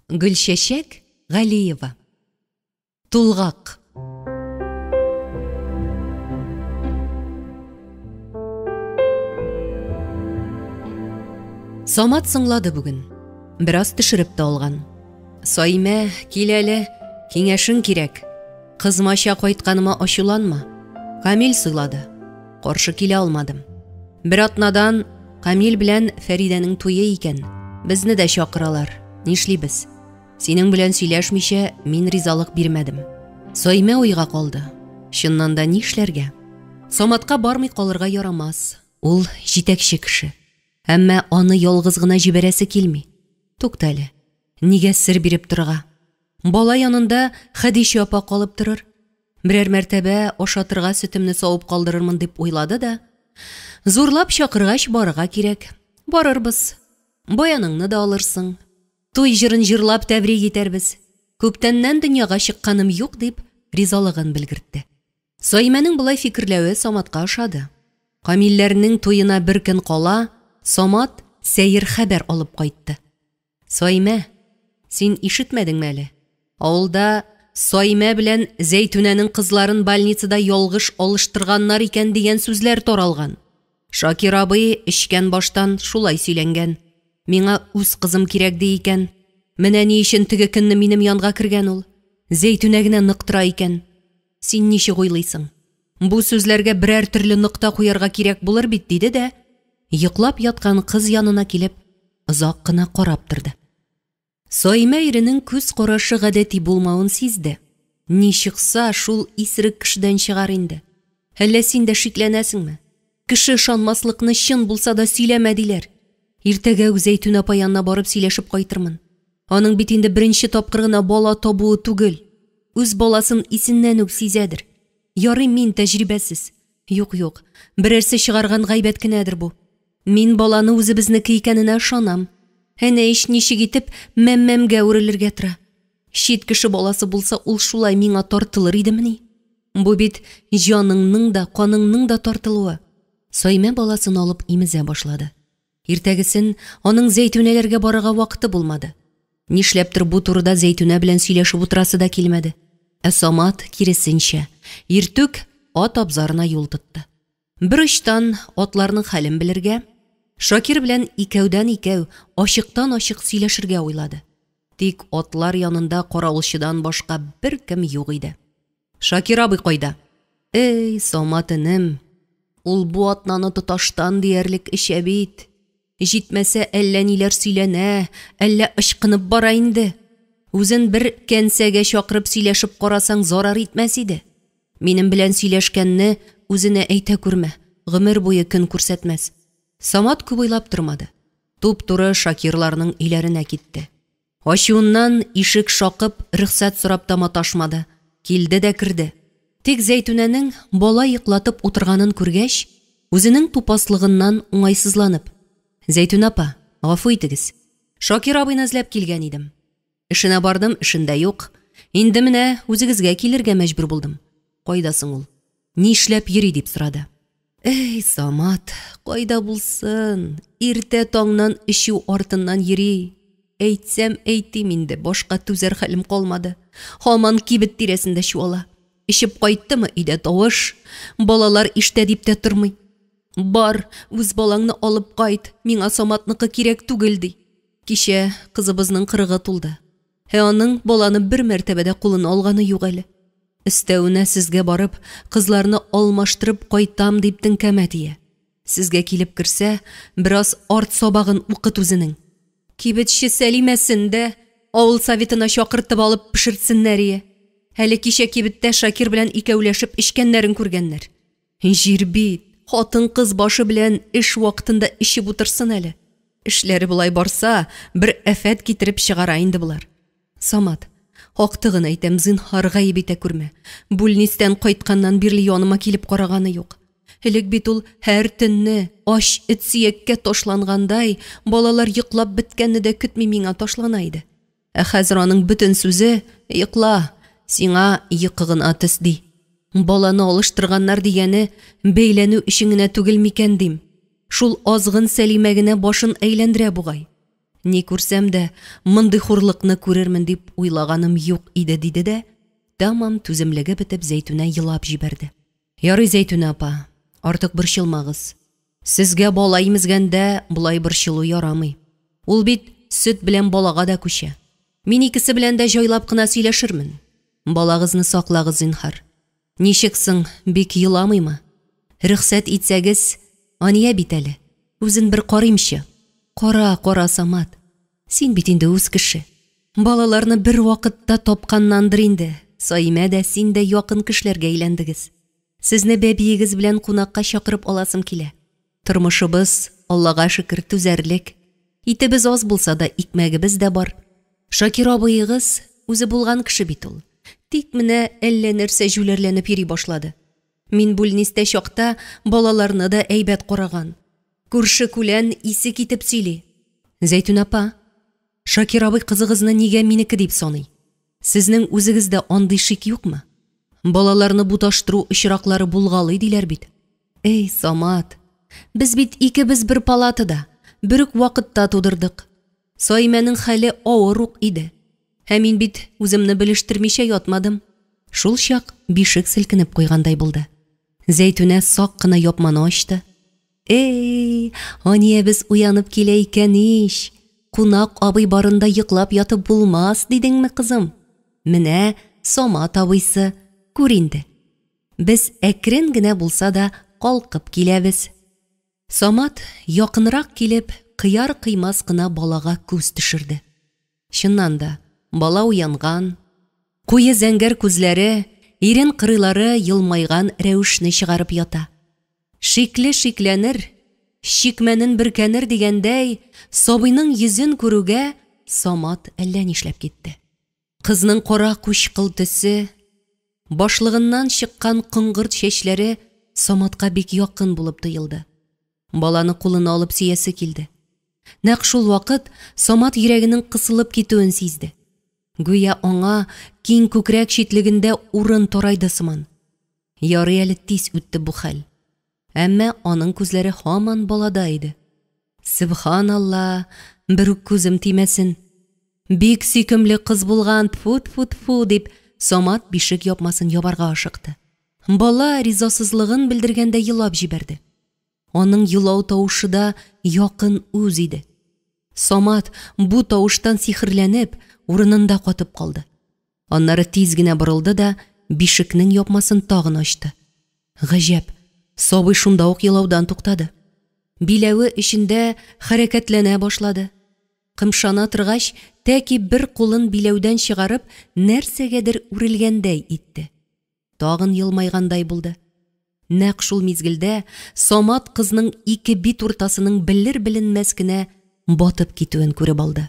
Гөлчәчәк Галиева. Тулгак. Самат соңлады бүген. Бераз төшереп тә алган. Саимә, кил әле, киңәшең кирәк. Кызмача кайтканыма ачуланма. Камил сыйлады. Каршы килә алмадым. Бер атнадан Камил белән Фәридәнең туе икән. Безне дә чакыралар. Нишлибез? Синең белән сөйләшмичә мин ризалык бирмәдем. Саимә уйга калды. Чыннан да нишләргә? Саматка бармый калырга ярамас. Ул җитәкче кеше. Әмма аны ялгыз гына җибәрәсе килми. Тукта әле. Нигә сер биреп торырга? Бала янында Хәдичә апа калып торыр. Берәр мәртәбә ашатырга сөтемне савып калдырырмын дип уйлады да, зурлап чакыргач барырга кирәк. Барырбыз. Баяныңны да алырсың. Туй җырын җырлап тәбрик итәрбез. Күптәннән дөньяга чыкканым юк, дип ризалыгын белгертте. Саимәнең болай фикерләве Саматка ошады. Камилләрнең туена бер көн кала Самат сәер хәбәр алып кайтты. Саимә, син ишетмәдеңме әле? Авылда Саимә белән Зәйтүнәнең кызларын больницада ялгыш алыштырганнар икән дигән сүзләр таралган. Шакир абый эчкән баштан шулай сөйләнгән. Миңа үз кызым кирәк ди икән. Менә ни өчен теге көнне минем янга кергән ул. Зәйтүнә генә нык тора икән. Син ничек уйлыйсың? Бу сүзләргә берәр төрле нокта куярга кирәк булыр бит, диде дә, йоклап яткан кыз янына килеп, озак кына карап торды. Саимә иренең күз карашы гадәти булмавын сизде. Ни чыкса, шул исерек кешедән чыгар инде. Әллә син дә шикләнәсеңме? Кеше ышанмаслыкны чын булса да сөйләмә, диләр. Иртәгә үк Зәйтүн апа янына барып сөйләшеп кайтырмын. Аның бит инде беренче тапкыр гына бала табуы түгел. Үз баласын исеннән үк сизәдер. Ярый мин тәҗрибәсез. Юк-юк, берәрсе чыгарган гайбәт кенәдер бу. Мин баланы үзебезнеке икәненә ышанам. Әнә ич ничек итеп мәммәмгә үрелергә тора. Чит кеше баласы булса, ул шулай миңа тартылыр идемени? Бу бит җаныңның да, каныңның да тартылуы. Саймә баласын алып имезә башлады. Иртәгесен аның Зәйтүнәләргә барырга вакыты булмады. Нишләптер бу турыда Зәйтүнә белән сөйләшеп утырасы да килмәде. Ә Самат, киресенчә, иртүк ат абзарына юл тотты. Бер очтан атларның хәлен белергә, Шакир белән икәүдән-икәү, ачыктан-ачык сөйләшергә уйлады. Тик атлар янында каравылчыдан башка беркем юк иде. Шакир абый кайда? Эй, Самат энем, ул бу атнаны тоташтан диярлек эчә бит. Җитмәсә, әллә ниләр сөйләнә, әллә ычкынып бара инде. Үзен бер кәнсәгә чакырып сөйләшеп карасаң, зарар итмәс иде. Минем белән сөйләшкәнне үзенә әйтә күрмә, гомер буе көн күрсәтмәс. Самат күп уйлап тормады. Туп-туры Шакирларның өйләренә китте. Ачуыннан ишек шакып, рөхсәт сорап та маташмады, килде дә керде. Тик Зәйтүнәнең бала йоклатып утырганын күргәч, үзенең тупаслыгыннан уңайсызланып: Зәйтүнә апа, гафу итегез. Шакир абыйны эзләп килгән идем. Эшенә бардым, эшендә юк. Инде менә үзегезгә килергә мәҗбүр булдым. Кайда соң ул? Нишләп йөри? дип сорады. Эй, Самат, кайда булсын? Иртә таңнан эчү артыннан йөри. Әйтсәм, әйтим инде, башка түзәр хәлем калмады. Һаман кибет тирәсендә чуала. Эчеп кайттымы, өйдә тавыш. Балалар иштә дип тә тормый. Бар, үз балаңны алып кайт, миңа Саматныкы кирәк түгел, ди. Кичә кызыбызның кырыгы тулды. Ә аның баланы бер мәртәбә дә кулына алганы юк әле. Өстәвенә сезгә барып, кызларны алмаштырып кайтам дип теңкәмә тия. Сезгә килеп керсә, бераз арт сабагын укыт үзенең. Кибетче Сәлимәсен дә авыл советына чакыртып алып пешертсеннәр ие. Әле кичә кибеттә Шакир белән икәүләшеп эчкәннәрен күргәннәр. Җир бит, хатын-кыз башы белән эш вакытында эчеп утырсын әле. Эшләре болай барса, бер афәт китереп чыгара инде болар. Самат, актыгын әйтәм, зинһар гаеп итә күрмә. Бүлнистән кайтканнан бирле яныма килеп караганы юк. Элек бит ул һәр төнне, ач эт сөяккә ташлангандай, балалар йоклап беткәнне дә көтми миңа ташлана иде. Ә хәзер аның бөтен сүзе, йокла, сиңа йокы гына төс, ди. Баланы алыштырганнар дигәне бәйләнү өчен генә түгел микән дим. Шул азгын Сәлимә генә башын әйләндерә бугай. Ни күрсәм дә, мондый хурлыкны күрермен дип уйлаганым юк иде, диде дә, тәмам түземлеге бетеп, Зәйтүнә елап җибәрде. Ярый, Зәйтүнә апа, артык борчылмагыз. Сезгә бала имезгәндә болай борчылу ярамый. Ул бит сөт белән балага да күчә. Мин икесе белән дә җайлап кына сөйләшермен. Балагызны саклагыз, зинһар. Ничек соң, бик еламыймы? Рөхсәт итсәгез, Ания бит әле. Үзен бер карыймчы. Кара, кара, Самат. Син бит инде үз кеше. Балаларны бер вакытта тапканнандыр инде. Саимә дә, син дә якын кешеләргә әйләндегез. Сезне бәбиегез белән кунакка чакырып аласым килә. Тормышыбыз, Аллага шөкер, түзәрлек. Итебез аз булса да, икмәгебез дә бар. Шакир абыегыз үзе булган кеше бит ул. Тик менә әллә нәрсә җүләрләнеп йөри башлады. Мин бүлнистә чакта балаларны да әйбәт караган. Күрше-күлән исе китеп сөйли. Зәйтүн апа, Шакир абый кызыгызны нигә минеке дип саный? Сезнең үзегездә андый шик юкмы? Балаларны буташтыру очраклары булгалый диләр бит. Эй, Самат, без бит икебез бер палатада, бер үк вакытта тудырдык. Саимәнең хәле авыр ук иде. Ә мин бит үземне белештермичә ятмадым. Шул чак бишек селкенеп куйгандай булды. Зәйтүнә сак кына япманы ачты. Эй, Аниябез уянып килә икән ич! Кунак абый барында йоклап ятып булмас, дидеңме, кызым? Менә Самат абыйсы, күр инде. Без әкрен генә булса да калкып киләбез. Самат, якынрак килеп, кыяр-кыймас кына балага күз төшерде. Чыннан да, бала уянган. Куе зәңгәр күзләре, ирен кырыйлары елмайган рәвешне чыгарып ята. Шикле шикләнер, чикмәнен бөркәнер дигәндәй, сабыйның йөзен күрүгә, Самат әллә нишләп китте. Кызның кара кучкыл төсе, башлыгыннан чыккан коңгырт чәчләре Саматка бик якын булып тоелды. Баланы кулына алып сөясе килде. Нәкъ шул вакыт Самат йөрәгенең кысылып китүен сизде. Гүя аңа киң күкрәк читлегендә урын тарайды сыман. Ярый әле тиз үтте бу хәл. Әмма аның күзләре һаман балада иде. Сөбханалла, берүк күзем тимәсен. Бик сөйкемле кыз булган, тфү-тфү-тфү, дип, Самат бишек япмасын ябарга ашыкты. Бала ризасызлыгын белдергәндәй елап җибәрде. Аның елау тавышы да якын үз иде. Самат, бу тавыштан сихерләнеп, урынында катып калды. Аннары тиз генә борылды да бишекнең япмасын тагын ачты. Гаҗәп, сабый шунда ук елаудан туктады. Биләве эчендә хәрәкәтләнә башлады. Кымшана торгач, тәки бер кулын биләүдән чыгарып, нәрсәгәдер үрелгәндәй итте. Тагын елмайгандай булды. Нәкъ шул мизгелдә Самат кызның ике бит уртасының белер-беленмәс кенә батып китүен күреп алды.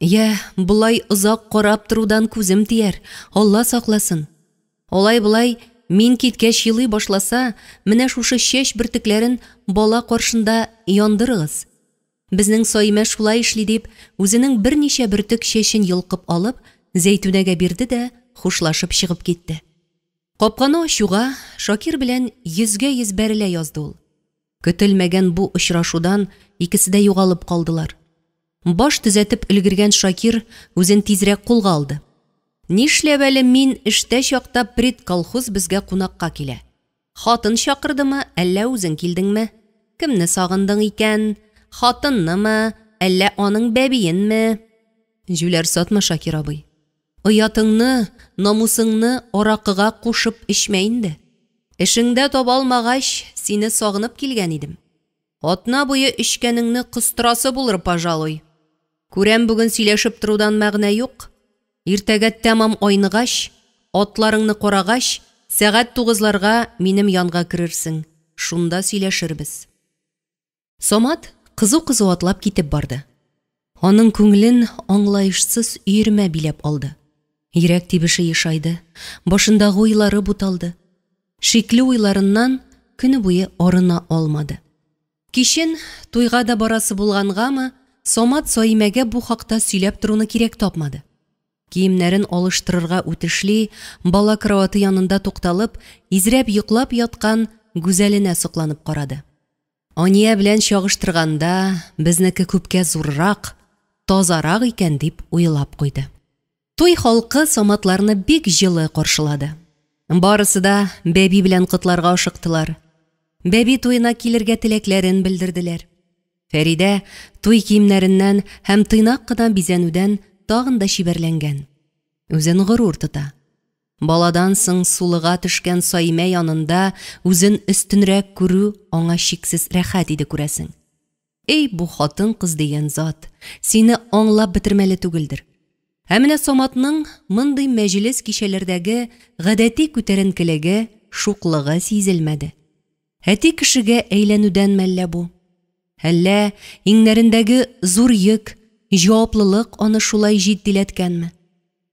Йә, болай озак карап торудан күзем тияр, Алла сакласын. Алай-болай мин киткәч елый башласа, менә шушы чәч бөртекләрен бала каршында яндырыгыз. Безнең Саимә шулай эшли, дип, үзенең берничә бөртек чәчен йолкып алып, Зәйтүнәгә бирде дә хушлашып чыгып китте. Капканы ачуга, Шакир белән йөзгә-йөз бәрелә язды ул. Көтелмәгән бу очрашудан икесе дә югалып калдылар. Баш төзәтеп өлгергән Шакир үзен тизрәк кулга алды. Нишләп әле мин эштә чакта предколхоз безгә кунакка килә? Хатын чакырдымы, әллә үзең килдеңме? Кемне сагындың икән? Хатыннымы, әллә аның бәбиенме? Җүләр сатма, Шакир абый. Оятыңны, намусыңны аракыга кушып эчмә инде. Эшеңдә таба алмагач, сине сагынып килгән идем. Атна буе эчкәнеңне костырасы булыр, пожалуй. Күрәм, бүген сөйләшеп торудан мәгънә юк. Иртәгә тәмам айныгач, атларыңны карагач, сәгать тугызларга минем янга керерсең, шунда сөйләшербез. Самат кызу-кызу атлап китеп барды. Аның күңелен аңлаешсыз өермә биләп алды. Йөрәк тибеше ешайды, башындагы уйлары буталды. Шикле уйларыннан көне буе арына алмады. Кичен, туйга да барасы булгангамы, Самат Саимәгә бу хакта сөйләп торуны кирәк тапмады. Киемнәрен алыштырырга үтешли, бала караваты янында тукталып, изрәп йоклап яткан Гүзәленә сокланып карады. Ания белән чагыштырганда, безнеке күпкә зуррак. тазарак икән дип уйлап куйды. Туй халкы Саматларны бик җылы каршылады. Барысы да бәби белән котларга ашыктылар. Бәби туена килергә теләкләрен белдерделәр. Фәридә туй киемнәреннән һәм тыйнак кына бизәнүдән тагын да чибәрләнгән. Үзен горур тота. Баладан соң сулыга төшкән Саимә янында үзен өстенрәк күрү аңа чиксез рәхәт иде, күрәсең. Эй, бу хатын-кыз дигән зат, сине аңлап бетермәле түгелдер. Ә менә Саматның мондый мәҗлес-кичәләрдәге гадәти күтәренкелеге, шуклыгы сизелмәде. Әти кешегә әйләнүдән мәллә бу? Әллә иңнәрендәге зур йөк, җаваплылык аны шулай җитдиләткәнме?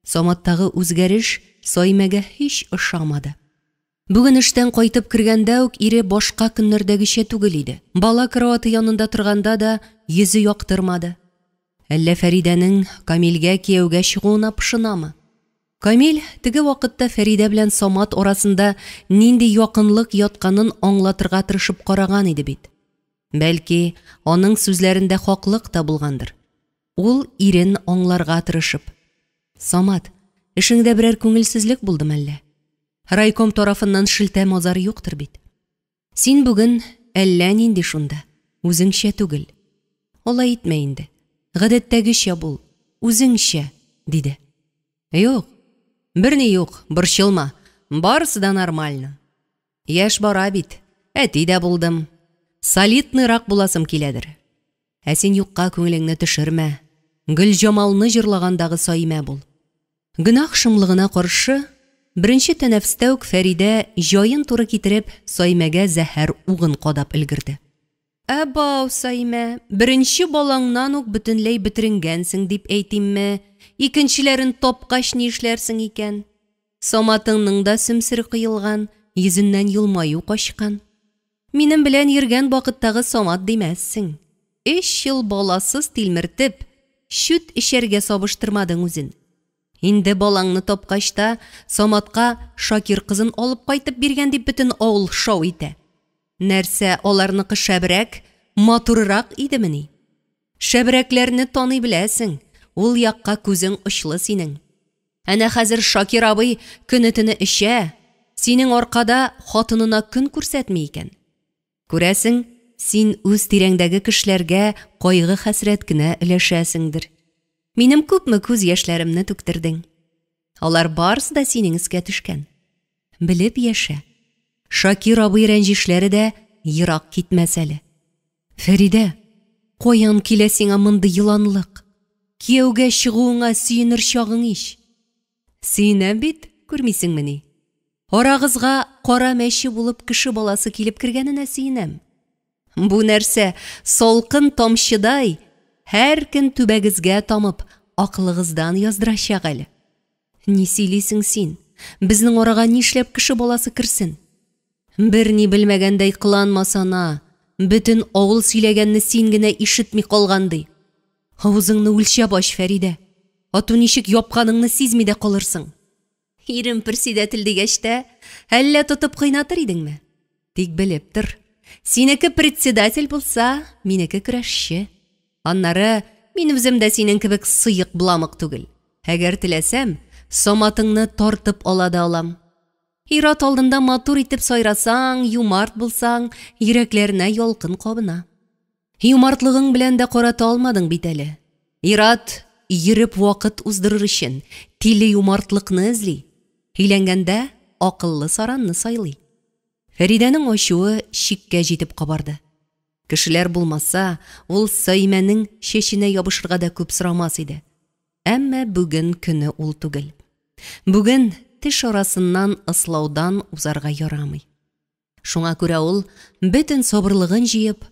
Саматтагы үзгәреш Саимәгә һич ошамады. Бүген эштән кайтып кергәндә үк ире башка көннәрдәгечә түгел иде. Бала караваты янында торганда да йөзе яктырмады. Әллә Фәридәнең Камилгә кияүгә чыгуына пошынамы? Камил теге вакытта Фәридә белән Самат арасында нинди якынлык ятканын аңлатырга тырышып караган иде бит. Бәлки, аның сүзләрендә хаклык та булгандыр. Ул ирен аңларга тырышып. Самат, эшеңдә берәр күңелсезлек булдымы әллә? Райком тарафыннан шелтә-мазар юктыр бит. Син бүген әллә нинди шунда, үзеңчә түгел. Алай итмә инде. Гадәттәгечә бул, үзеңчә, диде. Юк, берни юк, борчылма, барысы да нормально. Яшь бара бит, әти дә булдым. Солидныйрак буласым киләдер. Ә син юкка күңелеңне төшермә. Гөлҗамалны җырлагандагы Саимә бул. Гөнаһ шомлыгына каршы, беренче тәнәфестә үк Фәридә җаен туры китереп, Саимәгә зәһәр угын кадап өлгерде. Әбау, Саимә, беренче балаңнан ук бөтенләй бетеренгәнсең дип әйтимме, икенчеләрен тапкач ни эшләрсең икән? Саматыңның да сөмсере коелган, йөзеннән елмаю качкан. Минем белән йөргән вакыттагы Самат димәссең. Өч ел баласыз тилмертеп, чүт эчәргә сабыштырмадың үзен. Инде балаңны тапкач та, Саматка Шакир кызын алып кайтып биргән дип бөтен авыл шау итә. Нәрсә, аларныкы шәбрәк, матуррак идемени? Шәбрәкләрне таный беләсең, ул якка күзең очлы синең. Әнә хәзер Шакир абый көне-төне эчә, синең аркада хатынына көн күрсәтми икән. Күрәсең, син үз тирәңдәге кешеләргә кайгы-хәсрәт кенә өләшәсеңдер. Минем күпме күз яшьләремне түктердең. Алар барысы да синең өскә төшкән. Белеп яшә. Шакир абый рәнҗешләре дә ерак китмәс әле. Фәридә, каян килә сиңа мондый еланлык? Кияүгә чыгуыңа сөенер чагың ич. Сөенәм бит, күрмисеңмени? Арагызга кара мәче булып кеше баласы килеп кергәненә сөенәм. Бу нәрсә салкын тамчыдай һәр көн түбәгезгә тамып, акылыгыздан яздырачак әле. Ни сөйлисең син? Безнең арага нишләп кеше баласы керсен? Берни белмәгәндәй кыланмасана, бөтен авыл сөйләгәнне син генә ишетми калган ди. Авызыңны үлчәп ач, Фәридә. Ату ничек япканыңны сизми дә калырсың. Ирем председатель дигәч тә, әллә тотып кыйнатыр идеңме? Тик белеп тор, синеке председатель булса, минеке көрәшче. Аннары мин үзем дә синең кебек сыек боламык түгел. Әгәр теләсәм, Саматыңны тартып ала да алам. Ир-ат алдында матур итеп сайрасаң, юмарт булсаң, йөрәкләренә ялкын кабына. Юмартлыгың белән дә карата алмадың бит әле. Ир-ат йөреп вакыт уздырыр өчен тиле юмартлыкны эзли. Өйләнгәндә акыллы саранны сайлый. Фәридәнең ачуы чиккә җитеп кабарды. Кешеләр булмаса, ул Саимәнең чәченә ябышырга да күп сорамас иде. Әмма бүген көне ул түгел. Бүген теш арасыннан ыслаудан узарга ярамый. Шуңа күрә ул, бөтен сабырлыгын җыеп,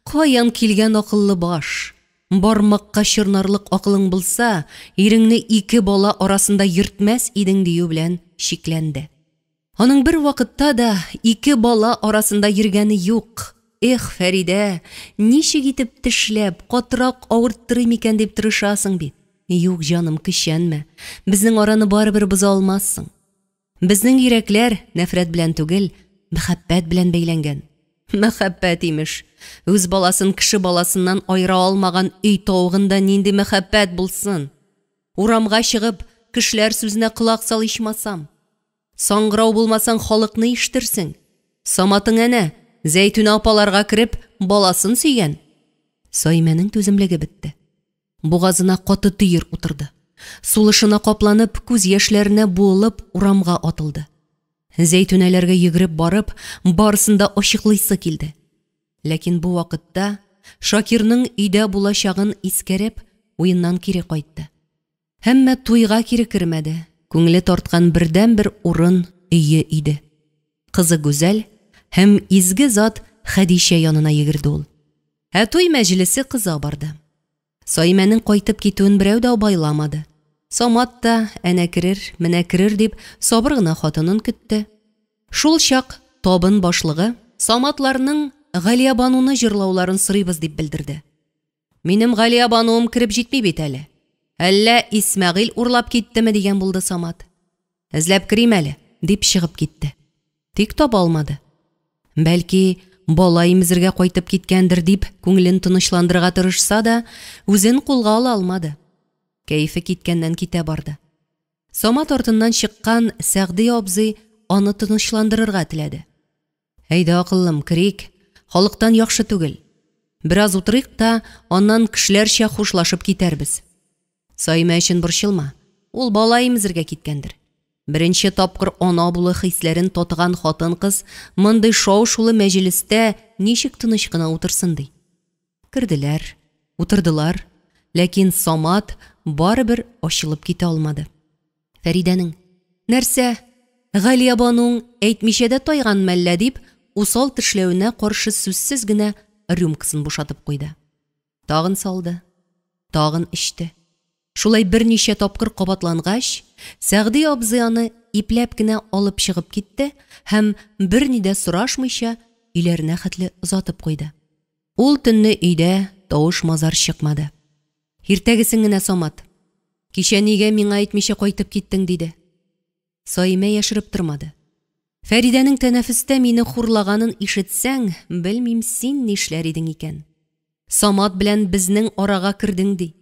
Каян килгән акыллы баш? Бармакка чорнарлык акылың булса, иреңне ике бала арасында йөртмәс идең дию белән чикләнде. Аның бервакытта да ике бала арасында йөргәне юк. Эх, Фәридә, ничек итеп тешләп, катырак авырттырыйм икән дип тырышасың бит. Юк, җаным, көчәнмә. Безнең араны барыбер боза алмассың. Безнең йөрәкләр нәфрәт белән түгел, мәхәббәт белән бәйләнгән. Мәхәббәт, имеш. Үз баласын кеше баласыннан аера алмаган өй тавыгында нинди мәхәббәт булсын? Урамга чыгып, кешеләр сүзенә колак сал ичмасам. Саңгырау булмасаң, халыкны ишетерсең. Саматың әнә, Зәйтүнә апаларга кереп, баласын сөйгән. Саимәнең түземлеге бетте. Бугазына каты төер утырды. Сулышына капланып, күз яшьләренә буылып, урамга атылды. Зәйтүнәләргә йөгереп барып, барысын да ачыклыйсы килде. Ләкин бу вакытта Шакирның өйдә булачагын искәреп, уеннан кире кайтты. Әмма туйга кире кермәде, күңеле тарткан бердәнбер урын өе иде. Кызы Гүзәл һәм изге зат Хәдичә янына йөгерде ул. Ә туй мәҗлесе кыза барды. Саимәнең кайтып китүен берәү дә абайламады. Самат та, әнә керер, менә керер дип, сабыр гына хатынын көтте. Шул чак табын башлыгы Саматларның Галиябануны җырлауларын сорыйбыз дип белдерде. Минем Галиябануым кереп җитми бит әле. Әллә Исмәгыйль урлап киттеме дигән булды Самат. Эзләп керим әле, дип чыгып китте. Тик таба алмады. Бәлки, бала имезергә кайтып киткәндер дип күңелен тынычландырырга тырышса да, үзен кулга ала алмады. Кәефе киткәннән китә барды. Самат артыннан чыккан Сәгъди абзый аны тынычландырырга теләде. Әйдә, акыллым, керик, халыктан яхшы түгел. Бераз утырыйк та, аннан кешеләрчә хушлашып китәрбез. Саимә өчен борчылма, ул бала имезергә киткәндер. Беренче тапкыр ана булу хисләрен татыган хатын-кыз мондый шау-шулы мәҗелестә ничек тыныч кына утырсын ди. Керделәр, утырдылар, ләкин Самат барыбер ачылып китә алмады. Фәридәнең, Нәрсә, Галиябануың әйтмичә дә тайган мәллә дип, усал тешләвенә каршы сүзсез генә рюмкасын бушатып куйды. Тагын салды, тагын эчте. Шулай берничә тапкыр кабатлангач, Сәгъди абзый аны ипләп кенә алып чыгып китте һәм, берни дә сорашмыйча, өйләренә хәтле озатып куйды. Ул төнне өйдә тавыш-мазар чыкмады. Иртәгесен генә Самат, Кичә нигә миңа әйтмичә кайтып киттең? диде. Саимә яшереп тормады. Фәридәнең тәнәфестә мине хурлаганын ишетсәң, белмим, син нишләр идең икән. Самат белән безнең арага кердең, ди.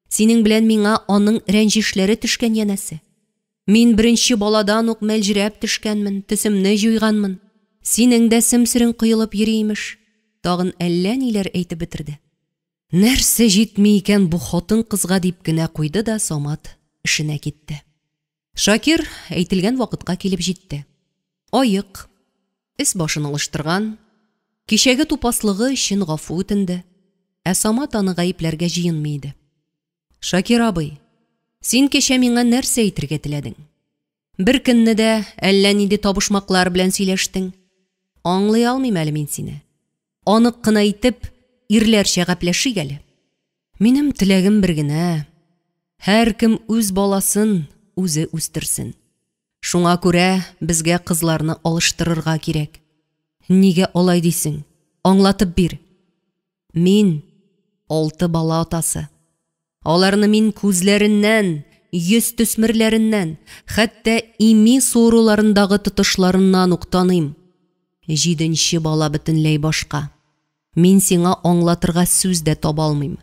Синең белән миңа аның рәнҗешләре төшкән янәсе. Мин беренче баладан ук мәлҗерәп төшкәнмен, төсемне җуйганмын. Синең дә сөмсерең коелып йөри, имеш. Тагын әллә ниләр әйтеп бетерде. Нәрсә җитми икән бу хатын-кызга дип кенә куйды да Самат эшенә китте. Шакир әйтелгән вакытка килеп җитте. Аек, өс-башын алыштырган, кичәге тупаслыгы өчен гафу үтенде, ә Самат аны гаепләргә җыенмый иде. Шакир абый, син кичә миңа нәрсә әйтергә теләдең? Бер көнне дә әллә нинди табышмаклар белән сөйләштең. Аңлый алмыйм әле мин сине. Анык кына итеп, ирләрчә гәпләшик әле. Минем теләгем бер генә, һәркем үз баласын үзе үстерсен. Шуңа күрә безгә кызларны алыштырырга кирәк. Нигә алай дисең? Аңлатып бир. Мин, алты бала атасы. Аларны мин күзләреннән, йөз төсмерләреннән, хәтта ими суыруларындагы тотышларыннан ук таныйм. Җиденче бала бөтенләй башка. Мин сиңа аңлатырга сүз дә таба алмыйм.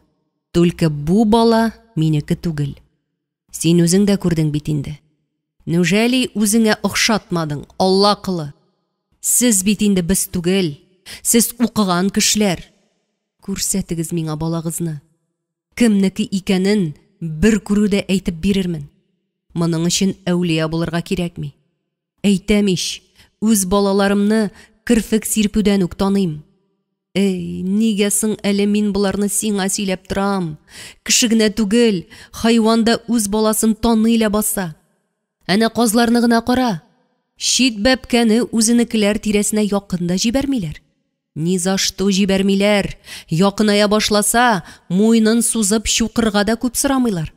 Түлке бу бала минеке түгел. Син үзең дә күрдең бит инде. Нүжәли үзеңә охшатмадың, Алла колы? Сез бит инде без түгел, сез укыган кешеләр. Күрсәтегез миңа балагызны. Кемнеке икәнен бер күрүдә әйтеп бирермен. Моның өчен әүлия булырга кирәкми. Әйтәм ич, үз балаларымны керфек сирпүдән үк таныйм. Эй, нигә соң әле мин боларны сиңа сөйләп торам? Кеше генә түгел, хайван да үз баласын таный ләбаса. Әнә казларны гына кара. Чит бәбкәне үзенекеләр тирәсенә якын да җибәрмиләр. Низашту җибәрмиләр, якыная башласа, муенын сузып чукырга да күп сорамыйлар.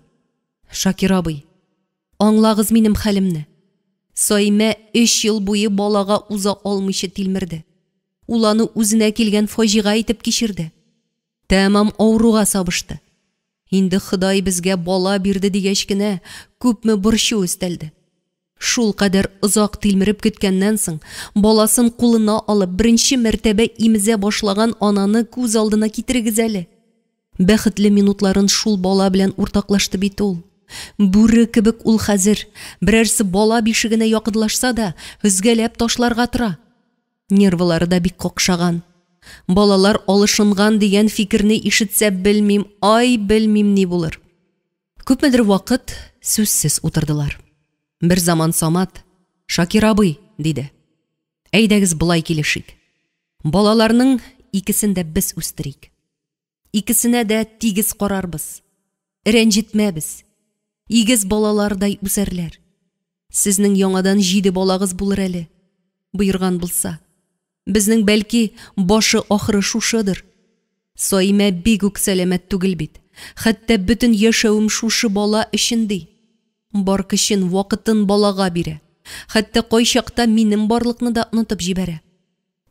Шакир абый, аңлагыз минем хәлемне. Саимә өч ел буе балага уза алмыйча тилмерде. Ул аны үзенә килгән фаҗига итеп кичерде. Тәмам авыруга сабышты. Инде Ходай безгә бала бирде дигәч кенә, күпме борчу өстәлде. Шулкадәр озак тилмереп көткәннән соң, баласын кулына алып, беренче мәртәбә имезә башлаган ананы күз алдына китерегез әле. Бәхетле минутларын шул бала белән уртаклашты бит ул. Бүре кебек ул хәзер, берәрсе бала бишегенә якынлашса да, өзгәләп ташларга тора. Нервылары да бик какшаган. Балалар алышынган дигән фикерне ишетсә, белмим, ай, белмим ни булыр. Күпмедер вакыт сүзсез утырдылар. Берзаман Самат, Шакир абый, диде. Әйдәгез болай килешик. Балаларның икесен дә без үстерик. Икесенә дә тигез карарбыз. Рәнҗетмәбез. Игез балалардай үсәрләр. Сезнең яңадан җиде балагыз булыр әле. Боерган булса. Безнең, бәлки, башы ахыры шушыдыр. Саимә бик үк сәламәт түгел бит. Хәтта бөтен яшәвем шушы бала өчен ди. Бар көчен, вакытын балага бирә. Хәтта кайчакта минем барлыкны да онытып җибәрә.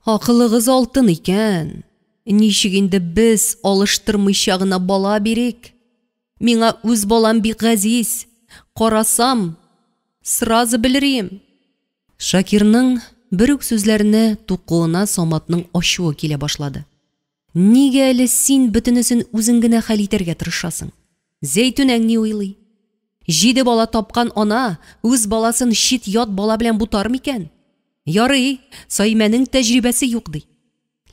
Акылыгыз алтын икән. Ничек инде без алыштырмыйча гына бала бирик? Миңа үз балам бик газиз. Карасам, сразу белер. Шакирның бер үк сүзләрне тукуына Саматның ачуы килә башлады. Нигә әле син бөтенесен үзең генә хәл итәргә тырышасың? Зәйтүнәң ни уйлый? Җиде бала тапкан ана үз баласын чит-ят бала белән бутар микән? Ярый, Саимәнең тәҗрибәсе юк ди.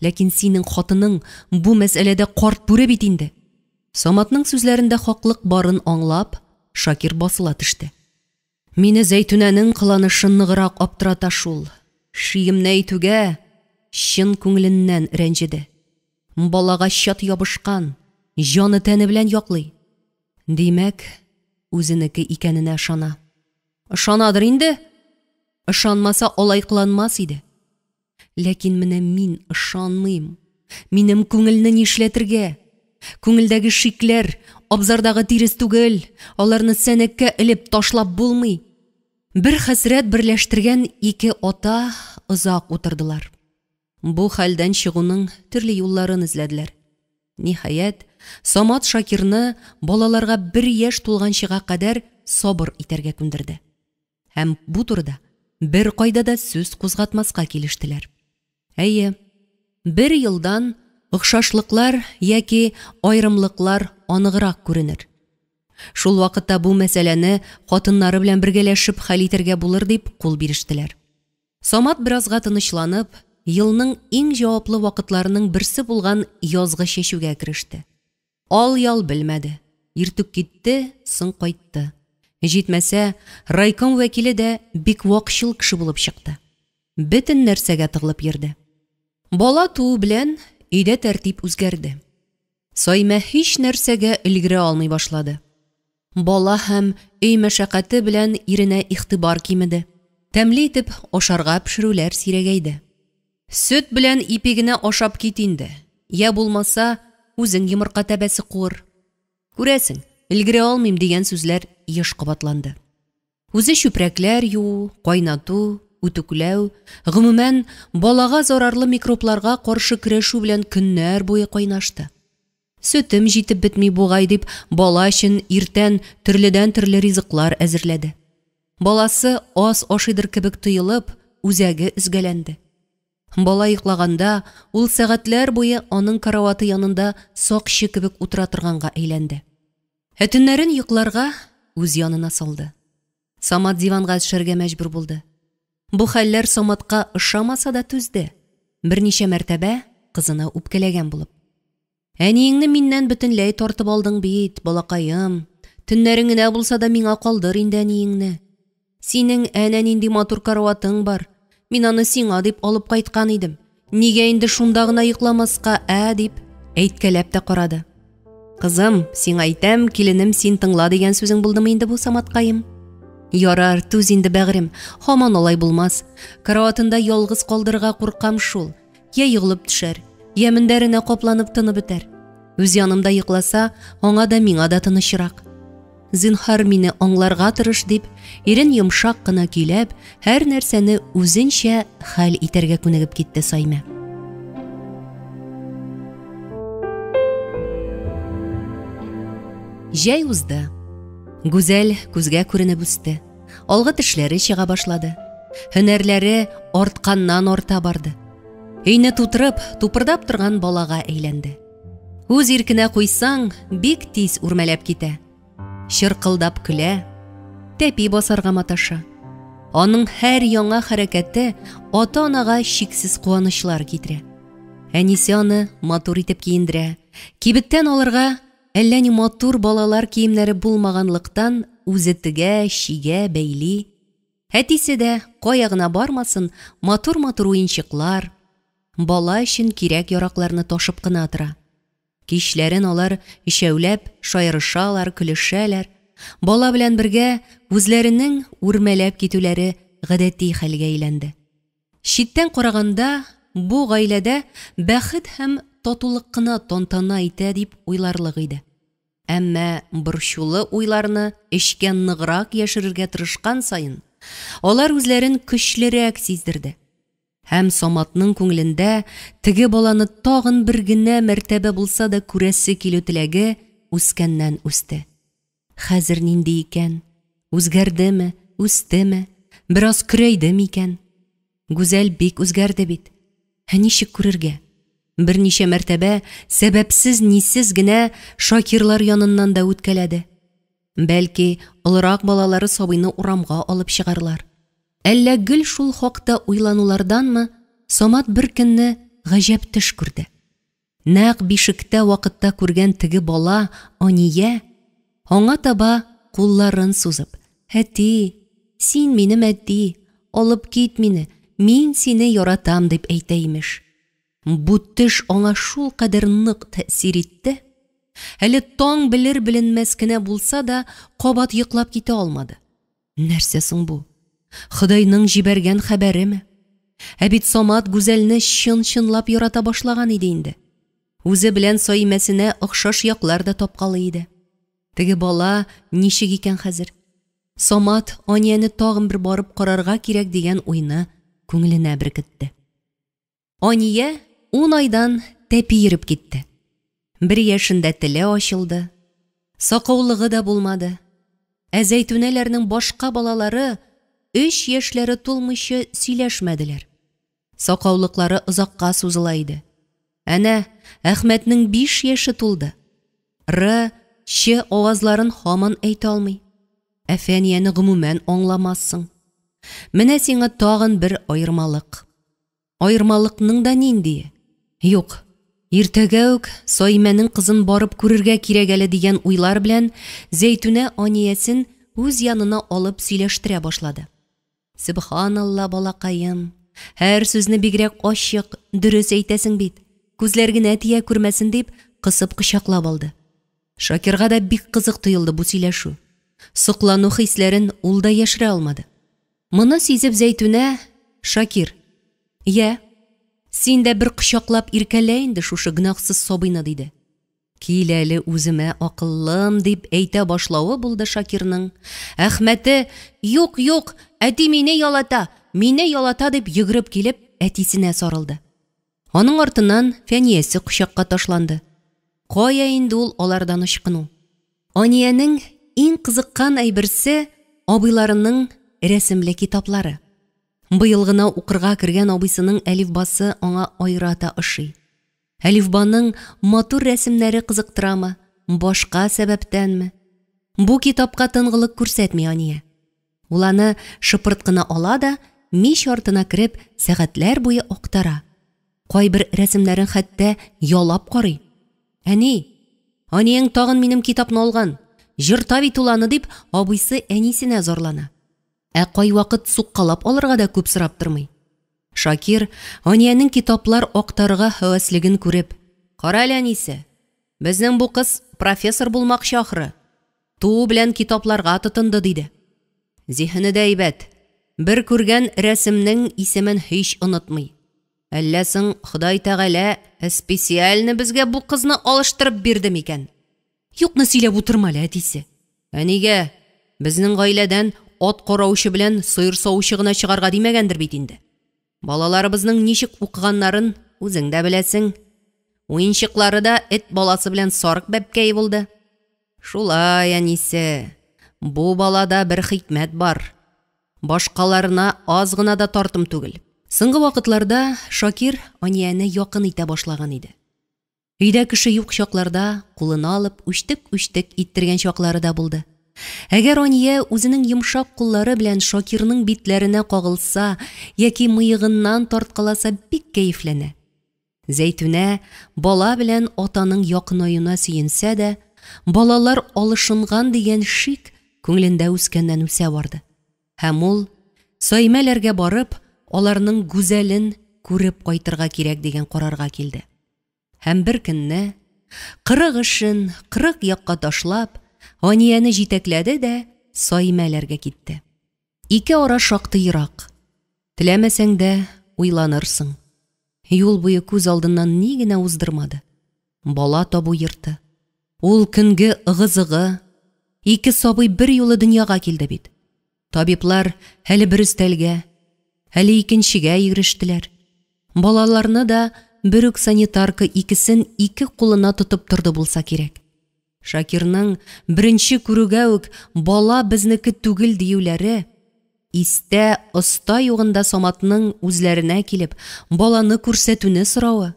Ләкин синең хатының бу мәсьәләдә карт бүре бит инде. Саматның сүзләрендә хаклык барын аңлап, Шакир басыла төште. Мине Зәйтүнәнең кыланышы ныграк аптырата шул. Шигемне әйтүгә чын күңеленнән рәнҗеде. Балага чат ябышкан, җаны-тәне белән яклый. Димәк, үзенеке икәненә ышана. Ышанадыр инде. Ышанмаса, алай кыланмас иде. Ләкин менә мин ышанмыйм. Минем күңелне нишләтергә? Күңелдәге шикләр абзардагы тирес түгел, аларны сәнәккә элеп ташлап булмый. Бер хәсрәт берләштергән ике ата озак утырдылар. Бу хәлдән чыгуның төрле юлларын эзләделәр. Ниһаять, Самат Шакирны балаларга бер яшь тулганчыга кадәр сабыр итәргә күндерде. Һәм бу турыда беркайда да сүз кузгатмаска килештеләр. Әйе, бер елдан охшашлыклар яки аерымлыклар аныграк күренер. Шул вакытта бу мәсьәләне хатыннары белән бергәләшеп хәл итәргә булыр дип кул бирештеләр. Самат беразга тынычланып, елның иң җаваплы вакытларының берсе булган язгы чәчүгә кереште. Ал-ял белмәде. Иртүк китте, соң кайтты. Җитмәсә, райком вәкиле дә бик вакчыл кеше булып чыкты. Бөтен нәрсәгә тыгылып йөрде. Бала туу белән өйдә тәртип үзгәрде. Саимә һич нәрсәгә өлгерә алмый башлады. Бала һәм өй мәшәкате белән иренә игътибар кимеде. Тәмле итеп ашарга пешерүләр сирәгәйде. Сөт белән ипи генә ашап кит инде, йә булмаса, үзең йомырка тәбәсе куыр. Күрәсең, өлгерә алмыйм дигән сүзләр еш кабатланды. Үзе чүпрәкләр юу, кайнату, үтүкләү, гомумән, балага зарарлы микробларга каршы көрәшү белән көннәр буе кайнашты. Сөтем җитеп бетми бугай дип, бала өчен иртән төрледән-төрле ризыклар әзерләде. Баласы аз ашыйдыр кебек тоелып, үзәге өзгәләнде. Бала йоклаганда, ул сәгатьләр буе аның караваты янында сакчы кебек утыра торганга әйләнде. Ә төннәрен йокларга үз янына салды. Самат диванга төшәргә мәҗбүр булды. Бу хәлләр Саматка ошамаса да түзде. Берничә мәртәбә кызына үпкәләгән булып. Әниеңне миннән бөтенләй тартып алдың бит, балакаем. Төннәрең генә булса да миңа калдыр инде әниеңне. Синең әнә нинди матур караватың бар. Мин аны сиңа дип алып кайткан идем. Нигә инде шунда гына йокламаска, ә дип әйткәләп тә карады. Кызым, сиңа әйтәм, киленем, син тыңла дигән сүзең булдымы инде бу, Саматкаем? Ярар, түз инде, бәгърем, һаман алай булмас. Караватында ялгыз калдырырга куркам шул. Йә егылып төшәр, йә мендәренә капланып тынып бетәр. Үз янымда йокласа, аңа да, миңа да тынычрак. Зинһар мине аңларга тырыш дип, ирен йомшак кына көйләп, һәр нәрсәне үзенчә хәл итәргә күнегеп китте Саймә. Җәй узды. Гүзәл күзгә күренеп үсте. Алгы тешләре чыга башлады. Һөнәрләре артканнан арта барды. Өйне тутырып, тупырдап торган балага әйләнде. Үз иркенә куйсаң, бик тиз үрмәләп китә. Чыркылдап көлә, тәпи басарга маташа. Аның һәр яңа хәрәкәте ата-анага чиксез куанычлар китерә. Әнисе аны матур итеп киендерә. Кибеттән алырга әллә ни матур балалар киемнәре булмаганлыктан, үзе тегә, чигә, бәйли. Әтисе дә, кая гына бармасын, матур-матур уенчыклар, бала өчен кирәк-яракларны ташып кына тора. Кичләрен алар өчәүләп шаярышалар, көлешәләр. Бала белән бергә үзләренең үрмәләп китүләре гадәти хәлгә әйләнде. Читтән караганда, бу гаиләдә бәхет һәм татулык кына тантана итә дип уйларлык иде. Әмма борчулы уйларны эчкә ныграк яшерергә тырышкан саен, алар үзләрен көчлерәк сиздерде. Һәм Саматның күңелендә теге баланы тагын бер генә мәртәбә булса да күрәсе килү теләге үскәннән-үсте. Хәзер нинди икән? Үзгәрдеме, үстеме, бераз көрәйде микән? Гүзәл бик үзгәрде бит. Ә ничек күрергә? Берничә мәртәбә сәбәпсез-нисез генә Шакирлар яныннан да үткәләде. Бәлки, олырак балалары сабыйны урамга алып чыгарлар. Әллә гел шул хакта уйлануларданмы, Самат бер көнне гаҗәп төш күрде. Нәкъ бишектә вакытта күргән теге бала Ания аңа таба кулларын сузып, Әти, син минем әти, алып кит мине, мин сине яратам, дип әйтә имеш. Бу төш аңа шулкадәр нык тәэсир итте, әле таң белер-беленмәс кенә булса да, кабат йоклап китә алмады. Нәрсә соң бу? Ходайның җибәргән хәбәреме? Ә бит Самат Гүзәлне чын-чынлап ярата башлаган иде инде. Үзе белән Саимәсенә охшаш яклар да тапкалый иде. Теге бала ничек икән хәзер? Самат Анияне тагын бер барып карарга кирәк дигән уйны күңеленә беркетте. Ания ун айдан тәпи йөреп китте. Бер яшендә теле ачылды. Сакаулыгы да булмады. Ә Зәйтүнәләрнең башка балалары өч яшьләре тулмыйча сөйләшмәделәр. Сакаулыклары озакка сузыла иде. Әнә, Әхмәтнең биш яше тулды. Р, Ч авазларын һаман әйтә алмый. Ә Фәнияне гомумән аңламассың. Менә сиңа тагын бер аермалык. Аермалыкның да ниндие? Юк, иртәгә үк Саимәнең кызын барып күрергә кирәк әле дигән уйлар белән Зәйтүнә Аниясен үз янына алып сөйләштерә башлады. Сөбханалла, балакаем, һәр сүзне бигрәк ачык, дөрес әйтәсең бит, күзләр генә тия күрмәсен дип, кысып кочаклап алды. Шакирга да бик кызык тоелды бу сөйләшү. Соклану хисләрен ул да яшерә алмады. Моны сизеп Зәйтүнә, Шакир, йә, син дә бер кочаклап иркәлә инде шушы гөнаһсыз сабыйны, диде. Кил әле үземә, акыллым, дип әйтә башлавы булды Шакирның. Әхмәте, юк, юк, әти мине ялата, мине ялата, дип йөгереп килеп, әтисенә сарылды. Аның артыннан Фәниясе кочакка ташланды. Кая инде ул алардан ычкыну? Аниянең иң кызыккан әйберсе абыйларының рәсемле китаплары. Быел гына укырга кергән абыйсының әлифбасы аңа аерата ошый. Әлифбаның матур рәсемнәре кызыктырамы, башка сәбәптәнме? Бу китапка тынгылык күрсәтми Ания. Ул аны шыпырт кына ала да, мич артына кереп, сәгатьләр буе актара. Кайбер рәсемнәрен хәтта ялап карый. Әни, әниең тагын минем китапны алган, җырта бит ул аны, дип, абыйсы әнисенә зарлана. Ә кайвакыт суккалап алырга да күп сорап тормый. Шакир, Аниянең китаплар актарырга һәвәслеген күреп, Кара әле, әнисе, безнең бу кыз профессор булмакчы ахры. Туу белән китапларга тотынды, диде. Зиһене дә әйбәт, бер күргән рәсемнең исемен һич онытмый. Әллә соң Ходай Тәгалә эспесиальне безгә бу кызны алыштырып бирде микән? Юкны сөйләп утырма әле, әтисе. Ә нигә? Безнең гаиләдән ат караучы белән сыер савучы гына чыгарга димәгәндер бит инде. Балаларыбызның ничек укыганнарын үзең дә беләсең. Уенчыклары да эт баласы белән сарык бәбкәе булды. Шулай, әнисе. Бу балада бер хикмәт бар. Башкаларына аз гына да тартым түгел. Соңгы вакытларда Шакир Анияне якын итә башлаган иде. Өйдә кеше юк чакларда кулына алып үчтек-үчтек иттергән чаклары да булды. Әгәр Ания үзенең йомшак куллары белән Шакирның битләренә кагылса яки мыегыннан тарткаласа бик кәефләнә. Зәйтүнә бала белән атаның якынаюына сөенсә дә, балалар алышынган дигән шик күңелендә үскәннән-үсә барды. Һәм ул, Саимәләргә барып, аларның Гүзәлен күреп кайтырга кирәк дигән карарга килде. Һәм бер көнне, 40 эшен 40 якка ташлап, Анияне җитәкләде дә Саимәләргә китте. Ике ара шактый ерак. Теләмәсәң дә уйланырсың. Юл буе күз алдыннан ни генә уздырмады. Бала табу йорты. Ул көнге ыгы-зыгы. Ике сабый берьюлы дөньяга килде бит. Табиблар әле бер өстәлгә, әле икенчегә йөгерештеләр. Балаларны да бер үк санитарка икесен ике кулына тотып торды булса кирәк. Шакирның беренче күрүгә үк бала безнеке түгел диюләре, истә оста югында Саматның үзләренә килеп, баланы күрсәтүне соравы.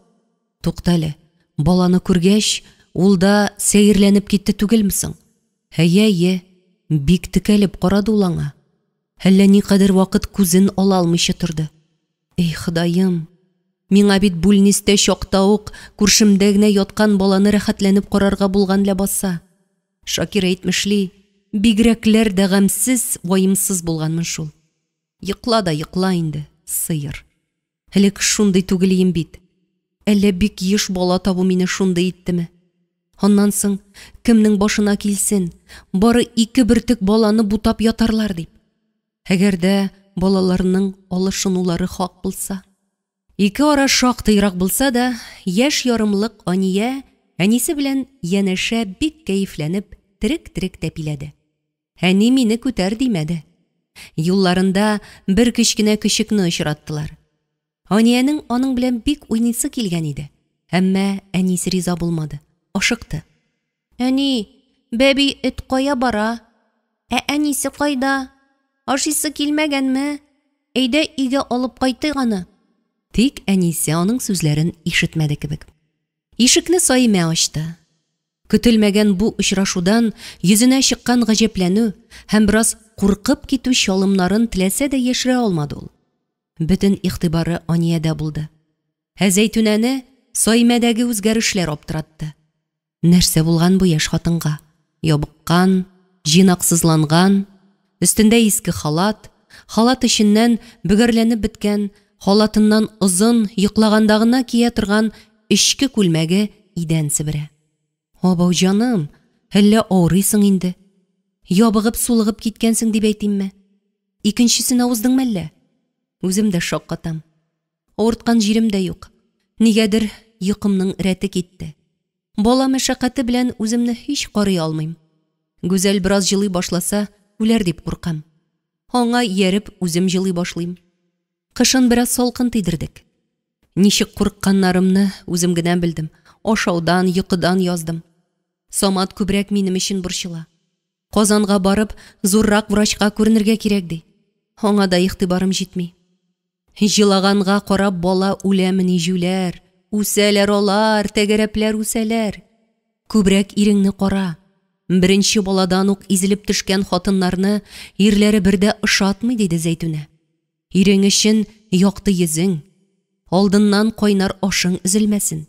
Туктале, баланы күргәч, ул да сәерләнеп китте түгелме соң? Әйе, әйе, бик текәлеп карады ул аңа. Әллә никадәр вакыт күзен ала алмыйча торды. Эй, Ходаем! Миңа бит бүлнистә чакта ук күршемдә генә яткан баланы рәхәтләнеп карарга булган ләбаса. Шакир әйтмешли, бигрәкләр дә гамьсез, ваемсыз булганмын шул. Йокла да йокла инде, сыер. Элек шундый түгел ием бит. Әллә бик еш бала табу мине шундый иттеме? Аннан соң, кемнең башына килсен, бары ике бөртек баланы бутап ятарлар дип. Әгәр дә балаларның алышынулары хак булса. Ике ара шактый ерак булса да, яшь ярымлык Ания әнисе белән янәшә бик кәефләнеп терек-терек тәпиләде. Әни мине күтәр димәде. Юлларында бер кечкенә көчекне очраттылар. Аниянең аның белән бик уйныйсы килгән иде, әмма әнисе риза булмады, ашыкты. Әни, бәби эт кая бара? Ә әнисе кайда? Ашыйсы килмәгәнме? Әйдә өйгә алып кайтыйк аны. Тик әнисе аның сүзләрен ишетмәде кебек. Ишекне Саимә ачты. Көтелмәгән бу очрашудан йөзенә чыккан гаҗәпләнү һәм бераз куркып китү чалымнарын теләсә дә яшерә алмады ул. Бөтен игътибары Аниядә булды. Ә Зәйтүнәне Саимәдәге үзгәрешләр аптыратты. Нәрсә булган бу яшь хатынга? Ябыккан, җыйнаксызланган, өстендә иске халат, халат эченнән бөгәрләнеп беткән, халатыннан озын, йоклаганда гына кия торган эчке күлмәге идән себерә. Абау, җаным, әллә авырыйсың инде? Ябыгып-сулыгып киткәнсең дип әйтимме? Икенчесенә уздыңмы әллә? Үзем дә шаккатам. Авырткан җирем дә юк. Нигәдер йокымның рәте китте. Бала мәшәкате белән үземне һич карый алмыйм. Гүзәл бераз җылый башласа, үләр дип куркам. Аңа ияреп үзем җылый башлыйм. Кышын бераз салкын тидердек. Ничек курыкканнарымны үзем генә белдем. Ашаудан, йокыдан яздым. Самат күбрәк минем өчен борчыла. Казанга барып, зуррак врачка күренергә кирәк, ди. Аңа да игътибарым җитми. Җылаганга карап бала үләмени, җүләр. Үсәләр алар, тәгәрәпләр үсәләр. Күбрәк иреңне кара. Беренче баладан ук изелеп төшкән хатыннарны ирләре бер дә ошатмый, диде Зәйтүнә. Ирең өчен якты йөзең, алдыннан кайнар ашың өзелмәсен.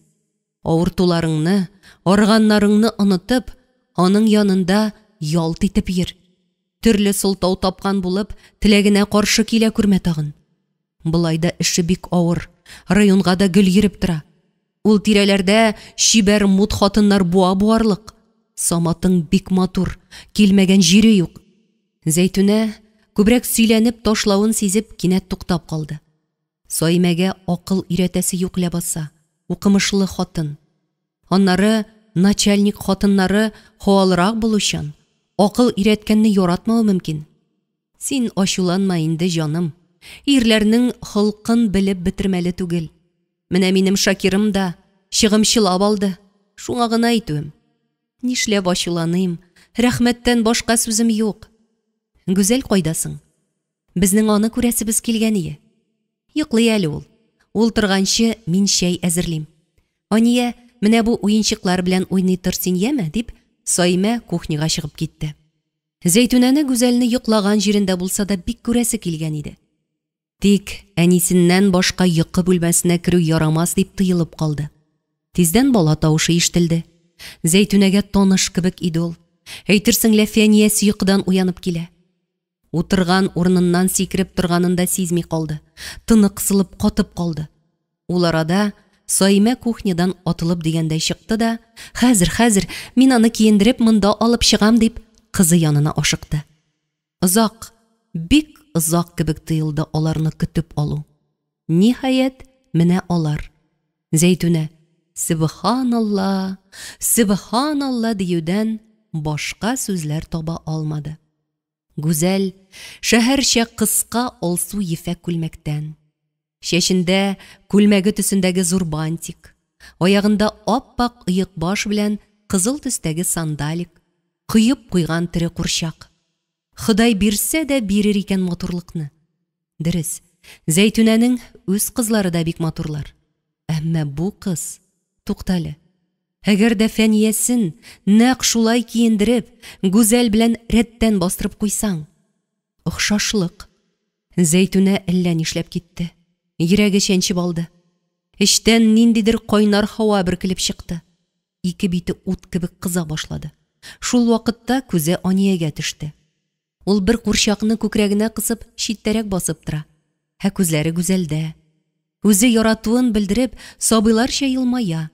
Авыртуларыңны, арыганнарыңны онытып, аның янында ялт итеп йөр. Төрле сылтау тапкан булып, теләгенә каршы килә күрмә тагын. Болай да эше бик авыр, районга да гел йөреп тора. Ул тирәләрдә чибәр мут хатыннар буа буарлык. Саматың бик матур, килмәгән җире юк. Зәйтүнә, күбрәк сөйләнеп ташлавын сизеп, кинәт туктап калды. Саимәгә акыл өйрәтәсе юк ләбаса, укымышлы хатын. Аннары начальник хатыннары һавалырак булучан, акыл өйрәткәнне яратмавы мөмкин. Син ачуланма инде, җаным. Ирләрнең холкын белеп бетермәле түгел. Менә минем Шакирым да чыгымчылап алды. Шуңа гына әйтүем. Нишләп ачуланыйм? Рәхмәттән башка сүзем юк. Гүзәл кайда соң? Безнең аны күрәсебез килгәние. Йоклый әле ул. Ул торганчы мин чәй әзерлим. Ания, менә бу уенчыклар белән уйный тор син, яме, дип, Саимә кухняга чыгып китте. Зәйтүнәне Гүзәлне йоклаган җирендә булса да бик күрәсе килгән иде. Тик әнисеннән башка йокы бүлмәсенә керү ярамас дип тыелып калды. Тиздән бала тавышы ишетелде. Зәйтүнәгә таныш кебек иде ул. Әйтерсең лә Фәниясе йокыдан уянып килә. Утырган урыныннан сикереп торганын да сизми калды. Тыны кысылып катып калды. Ул арада Саимә кухнядан атылып дигәндәй чыкты да, Хәзер, хәзер, мин аны киендереп монда алып чыгам, дип, кызы янына ашыкты. Озак, бик озак кебек тоелды аларны көтеп алу. Ниһаять, менә алар. Зәйтүнә, Сөбханалла, сөбханалла диюдән башка сүзләр таба алмады. Гүзәл, шәһәрчә кыска алсу ефәк күлмәктән. Чәчендә күлмәге төсендәге зур бантик, аягында ап-ак оекбаш белән кызыл төстәге сандалик, коеп куйган тере курчак. Ходай бирсә дә бирер икән матурлыкны. Дөрес, Зәйтүнәнең үз кызлары да бик матурлар. Әмма бу кыз, туктале, әгәр дә Фәниясен нәкъ шулай киендереп, Гүзәл белән рәттән бастырып куйсаң? Охшашлык. Зәйтүнә әллә нишләп китте. Йөрәге чәнчеп алды. Эчтән ниндидер кайнар һава бөркелеп чыкты. Ике бите ут кебек кыза башлады. Шул вакытта күзе Аниягә төште. Ул бер курчакны күкрәгенә кысып читтәрәк басып тора. Ә күзләре Гүзәлдә. Үзе яратуын белдереп, сабыйларча елмая.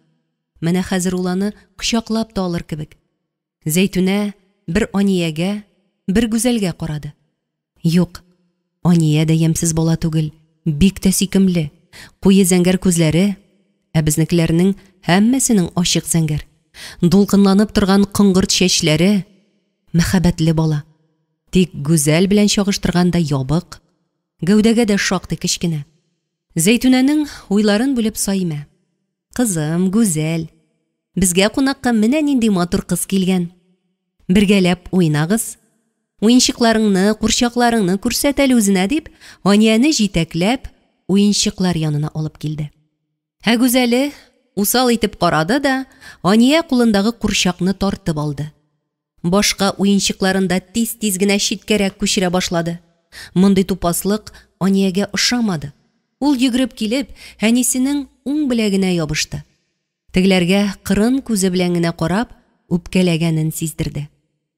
Менә хәзер ул аны кочаклап та алыр кебек. Зәйтүнә бер Аниягә, бер Гүзәлгә карады. Юк, Ания дә ямьсез бала түгел, бик тә сөйкемле. Куе зәңгәр күзләре, ә безнекеләрнең һәммәсенең ачык зәңгәр. Дулкынланып торган коңгырт чәчләре, мәхәббәтле бала. Тик Гүзәл белән чагыштырганда ябык, гәүдәгә дә шактый кечкенә. Зәйтүнәнең уйларын бүлеп Саимә. Кызым, Гүзәл, безгә кунакка менә нинди матур кыз килгән. Бергәләп уйнагыз. Уенчыкларыңны, курчакларыңны күрсәт әле үзенә, дип, Анияне җитәкләп, уенчыклар янына алып килде. Ә Гүзәле усал итеп карады да, Ания кулындагы курчакны тартып алды. Башка уенчыкларын да тиз-тиз генә читкәрәк күчерә башлады. Мондый тупаслык Аниягә ошамады. Ул йөгереп килеп, әнисенең уң беләгенә ябышты. Тегеләргә кырын күзе белән генә карап, үпкәләгәнен сиздерде.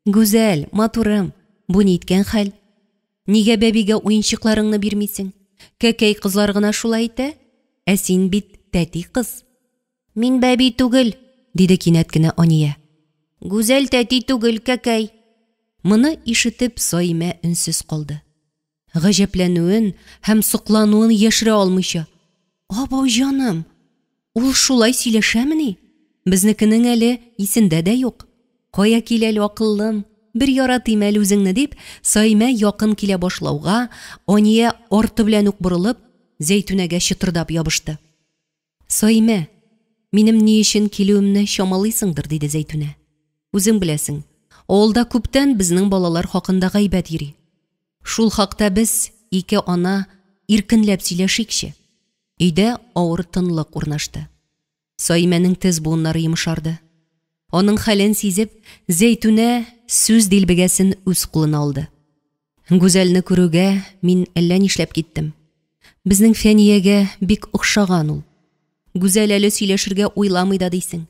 Гүзәл, матурым, бу ниткән хәл? Нигә бәбигә уенчыкларыңны бирмисең? Кәкәй кызлар гына шулай итә? Ә син бит тәти кыз. Мин бәби түгел, диде кинәт кенә Ания. Гүзәл тәти түгел, кәкәй. Моны ишетеп, Саимә өнсез калды. Гаҗәпләнүен һәм соклануын яшерә алмыйча, Абау, җаным, ул шулай сөйләшәмени? Безнекенең әле исендә дә юк. Кая кил әле, акыллым, бер яратыйм әле үзеңне, дип, Саимә якын килә башлауга, Ания арты белән үк борылып, Зәйтүнәгә чытырдап ябышты. Саимә, минем ни өчен килүемне чамалыйсыңдыр, диде Зәйтүнә. Үзең беләсең, авылда күптән безнең балалар хакында гайбәт йөри. Шул хакта без, ике ана, иркенләп сөйләшикче. Өйдә авыр тынлык урнашты. Саимәнең тез буыннары йомшарды. Аның хәлен сизеп, Зәйтүнә сүз дилбегәсен үз кулына алды. Гүзәлне күрүгә мин әллә нишләп киттем. Безнең Фәниягә бик охшаган ул. Гүзәл әле сөйләшергә уйламый да дисең.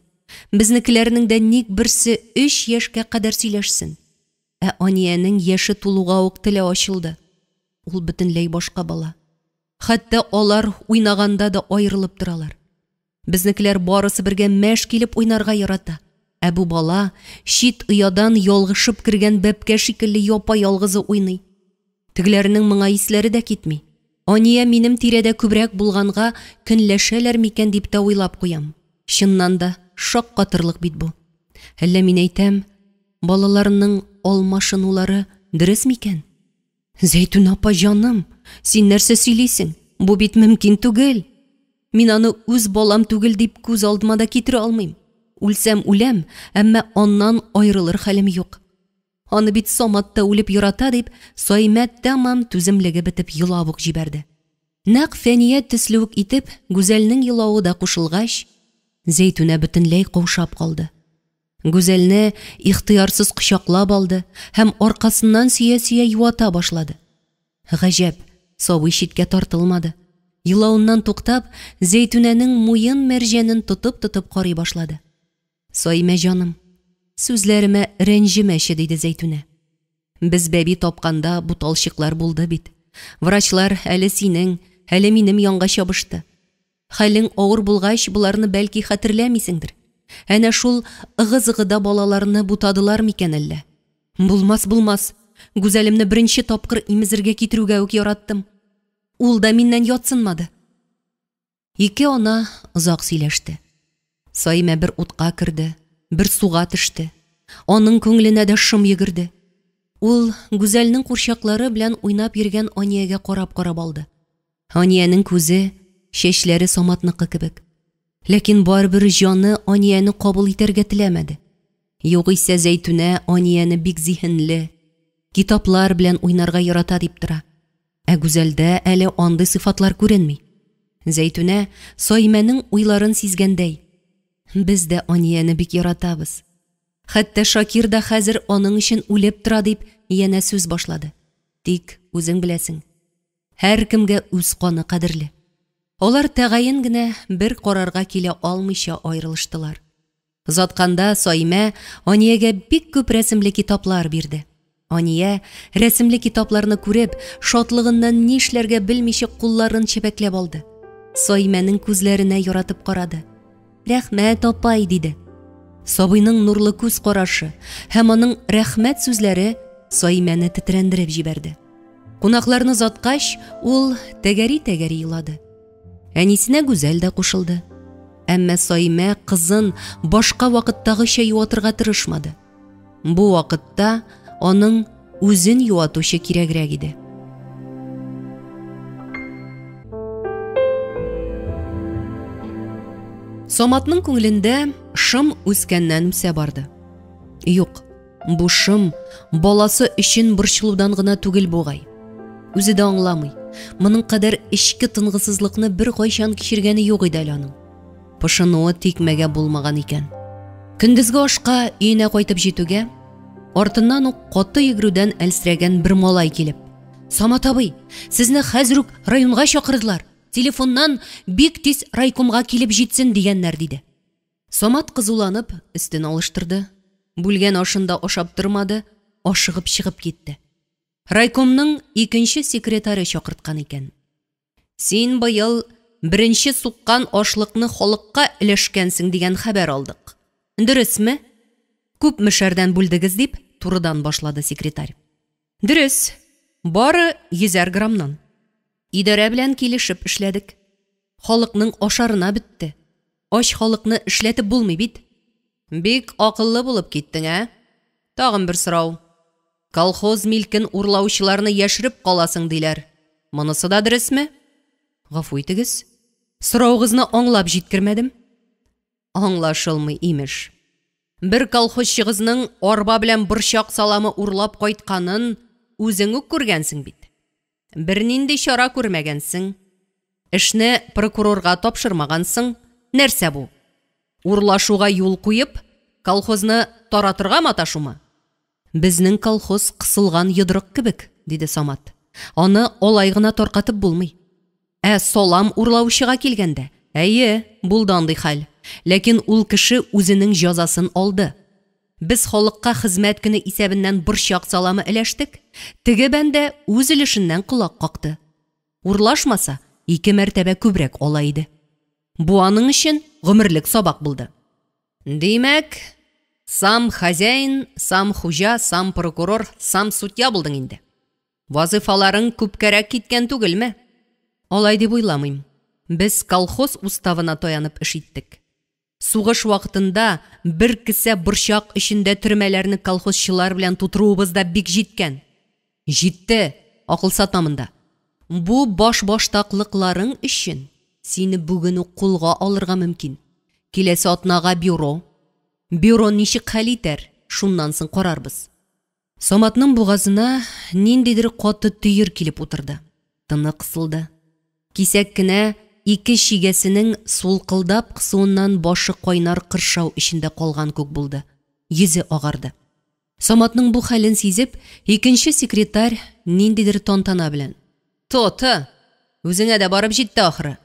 Безнекеләрнең дә ник берсе өч яшькә кадәр сөйләшсен. Ә Аниянең яше тулуга ук теле ачылды. Ул бөтенләй башка бала. Хәтта алар уйнаганда да аерылып торалар. Безнекеләр барысы бергә мәш килеп уйнарга ярата. Ә бу бала чит оядан ялгышып кергән бәбкә шикелле япа-ялгызы уйный. Тегеләренең моңа исләре дә китми. Ания минем тирәдә күбрәк булганга көнләшәләр микән дип тә уйлап куям. Чыннан да, шаккатырлык бит бу. Әллә мин әйтәм, балаларның алмашынулары дөрес микән? Зәйтүн апа, җаным, син нәрсә сөйлисең? Бу бит мөмкин түгел. Мин аны үз балам түгел дип күз алдыма да китерә алмыйм. Үлсәм үләм, әмма аннан аерылыр хәлем юк. Аны бит Самат та үлеп ярата, дип, Саимә тәмам түземлеге бетеп елап ук җибәрде. Нәкъ Фәния төсле үк итеп Гүзәлнең елавы да кушылгач, Зәйтүнә бөтенләй каушап калды. Гүзәлне ихтыярсыз кочаклап алды һәм аркасыннан сөя-сөя юата башлады. Гаҗәп, сабый читкә тартылмады. Елавыннан туктап, Зәйтүнәнең муен мәрҗәнен тотып-тотып карый башлады. Саимә җаным, сүзләремә рәнҗемәче, диде Зәйтүнә. Без бәби тапканда буталчыклар булды бит. Врачлар әле синең, әле минем янга чабышты. Хәлең авыр булгач, боларны бәлки хәтерләмисеңдер. Әнә шул ыгы-зыгыда балаларны бутадылар микән әллә? Булмас, булмас. Гүзәлемне беренче тапкыр имезергә китерүгә үк яраттым. Ул да миннән ятсынмады. Ике ана озак сөйләште. Саимә бер утка керде, бер суга төште. Аның күңеленә дә шом йөгерде. Ул Гүзәлнең курчаклары белән уйнап йөргән Аниягә карап-карап алды. Аниянең күзе, чәчләре Саматныкы кебек. Ләкин барыбер җаны Анияне кабул итәргә теләмәде. Югыйсә Зәйтүнә Анияне бик зиһенле, китаплар белән уйнарга ярата дип тора. Ә Гүзәлдә әле андый сыйфатлар күренми. Зәйтүнә, Саимәнең уйларын сизгәндәй, Без дә Анияне бик яратабыз. Хәтта Шакир да хәзер аның өчен үлеп тора, дип янә сүз башлады. Тик, үзең беләсең, һәркемгә үз каны кадерле. Алар тәгаен генә бер карарга килә алмыйча аерылыштылар. Озатканда Саимә Аниягә бик күп рәсемле китаплар бирде. Ания, рәсемле китапларны күреп, шатлыгыннан нишләргә белмичә кулларын чәбәкләп алды. Саимәнең күзләренә яратып карады. Рәхмәт, апай, диде. Сабыйның нурлы күз карашы һәм аның рәхмәт сүзләре Саимәне тетрәндереп җибәрде. Кунакларны озаткач, ул тәгәри-тәгәри елады. Әнисенә Гүзәл дә кушылды. Әмма Саимә кызын башка вакыттагыча юатырга тырышмады. Бу вакытта аның үзен юатучы кирәгрәк иде. Саматның күңелендә шым үскәннән үсә барды. Юк, Бу шым баласы өчен борчылудан гына түгел бугай. Үзе дә аңламый. Моның кадәр эчке тынгысызлыкны бер кайчан кичергәне юк иде әле аның. Пошынуы тикмәгә булмаган икән. Көндезге ашка өенә кайтып җитүгә, артыннан ук каты йөгерүдән әлсерәгән бер малай килеп, «Самат абый, сезне хәзер үк районга чакырдылар. Телефоннан бик тиз райкомга килеп җитсен дигәннәр», диде. Самат кызуланып өстен алыштырды, бүлгән ашын да ашап тормады, ашыгып чыгып китте. Райкомның икенче секретаре чакырткан икән. Син быел беренче суккан ашлыкны халыкка өләшкәнсең дигән хәбәр алдык. Дөресме? Күпмешәрдән бүлдегез дип турыдан башлады секретарь. Дөрес, бары йөзәр граммнан. Идарә белән килешеп эшләдек. Халыкның ашарына бетте. Ач халыкны эшләтеп булмый бит. Бик акыллы булып киттең, ә? Тагын бер сорау. Колхоз милкен урлаучыларны яшереп каласың, диләр. Монысы да дөресме? Гафу итегез. Соравыгызны аңлап җиткермәдем. Аңлашылмый, имеш. Бер колхозчыгызның арба белән борчак саламы урлап кайтканын үзең үк күргәнсең бит. Бернинди чара күрмәгәнсең. Эшне прокурорга тапшырмагансың. Нәрсә бу? Урлашуга юл куеп, колхозны таратырга маташумы? Безнең колхоз кысылган йодрык кебек, диде Самат. Аны алай гына таркатып булмый. Ә салам урлаучыга килгәндә, әйе, булды андый хәл. Ләкин ул кеше үзенең җәзасын алды. Без халыкка хезмәт көне исәбеннән борчак саламы өләштек, теге бәндә үз өлешеннән колак какты. Урлашмаса, ике мәртәбә күбрәк ала иде. Бу аның өчен гомерлек сабак булды. Димәк, сам хозяин, сам хуҗа, сам прокурор, сам судья булдың инде. Вазыйфаларың күпкәрәк киткән түгелме? Алай дип уйламыйм. Без колхоз уставына таянып эш иттек. Сугыш вакытында бер кесә борчак өчен дә төрмәләрне колхозчылар белән тутыруыбыз да бик җиткән. Җитте, акыл сатма монда. Бу башбаштаклыкларың өчен сине бүген үк кулга алырга мөмкин. Киләсе атнага бюро. Бюро ничек хәл итәр, шуннан соң карарбыз. Саматның бугазына ниндидер каты төер килеп утырды. Тыны кысылды. Кисәк кенә ике чигәсенең сулкылдап кысуыннан башы кайнар кыршау эчендә калган күк булды. Йөзе агарды. Саматның бу хәлен сизеп, икенче секретарь ниндидер тантана белән: «То-ты! Үзеңә дә барып җитте, ахры.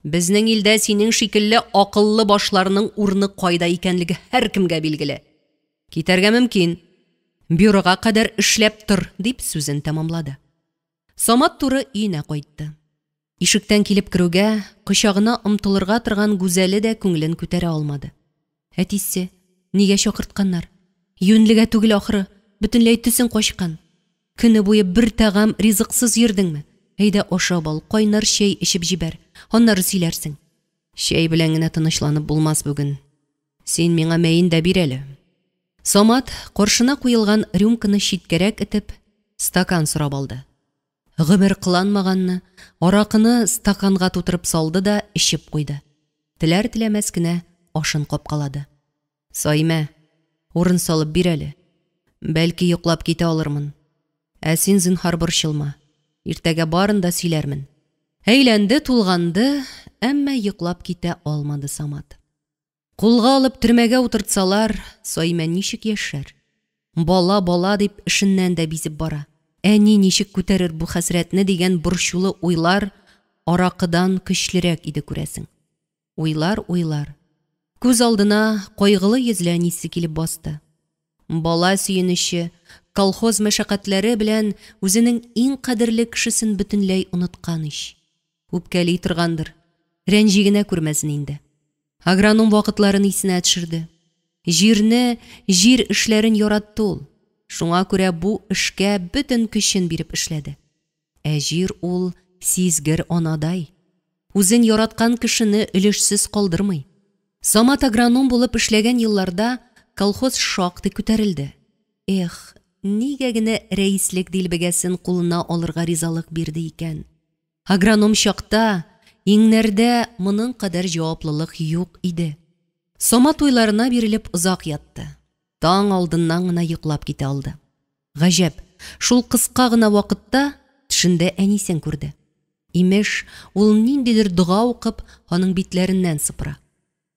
Безнең илдә синең шикелле акыллы башларның урыны кайда икәнлеге һәркемгә билгеле. Китәргә мөмкин. Бюрога кадәр эшләп тор», – дип сүзен тәмамлады. Самат туры өенә кайтты. Ишектән килеп керүгә, кочагына омтылырга торган Гүзәле дә күңелен күтәрә алмады. Әтисе, нигә чакыртканнар? Юньлегә түгел ахры, бөтенләй төсең качкан. Көне буе бер тәгам ризыксыз йөрдеңме? Әйдә ашап ал, кайнар чәй эчеп җибәр, аннары сөйләрсең. Чәй белән генә тынычланып булмас бүген. Син миңа мәен дә бир әле. Самат, каршына куелган рюмканы читкәрәк этеп, стакан сорап алды. Гомер кыланмаганны, аракыны стаканга тутырып салды да эчеп куйды. Теләр-теләмәс кенә ашын капкалады. Саимә, урын салып бир әле. Бәлки йоклап китә алырмын. Ә син зинһар борчылма. Иртәгә барын да сөйләрмен. Әйләнде, тулганды, әмма йоклап китә алмады Самат. Кулга алып төрмәгә утыртсалар, Саимә ничек яшәр? Бала, бала дип эшеннән дә бизеп бара. Әни ничек күтәрер бу хәсрәтне дигән борчулы уйлар аракыдан көчлерәк иде күрәсең. Уйлар, уйлар. Күз алдына кайгылы йөзле әнисе килеп басты. Бала сөенече, колхоз мәшәкатьләре белән үзенең иң кадерле кешесен бөтенләй оныткан ич. Үпкәли торгандыр. Рәнҗи генә күрмәсен инде. Агроном вакытларын исенә төшерде. Җирне, җир эшләрен яратты ул. Шуңа күрә бу эшкә бөтен көчен биреп эшләде. Ә җир ул сизгер анадай. Үзен яраткан кешене өлешсез калдырмый. Самат агроном булып эшләгән елларда колхоз шактый күтәрелде. Эх, нигә генә рәислек дилбегәсен кулына алырга ризалык бирде икән? Агроном чакта иңнәрдә моның кадәр җаваплылык юк иде. Самат уйларына бирелеп озак ятты. Таң алдыннан гына йоклап китә алды. Гаҗәп, шул кыска гына вакытта төшендә әнисен күрде. Имеш, ул ниндидер дога укып, аның битләреннән сыпыра.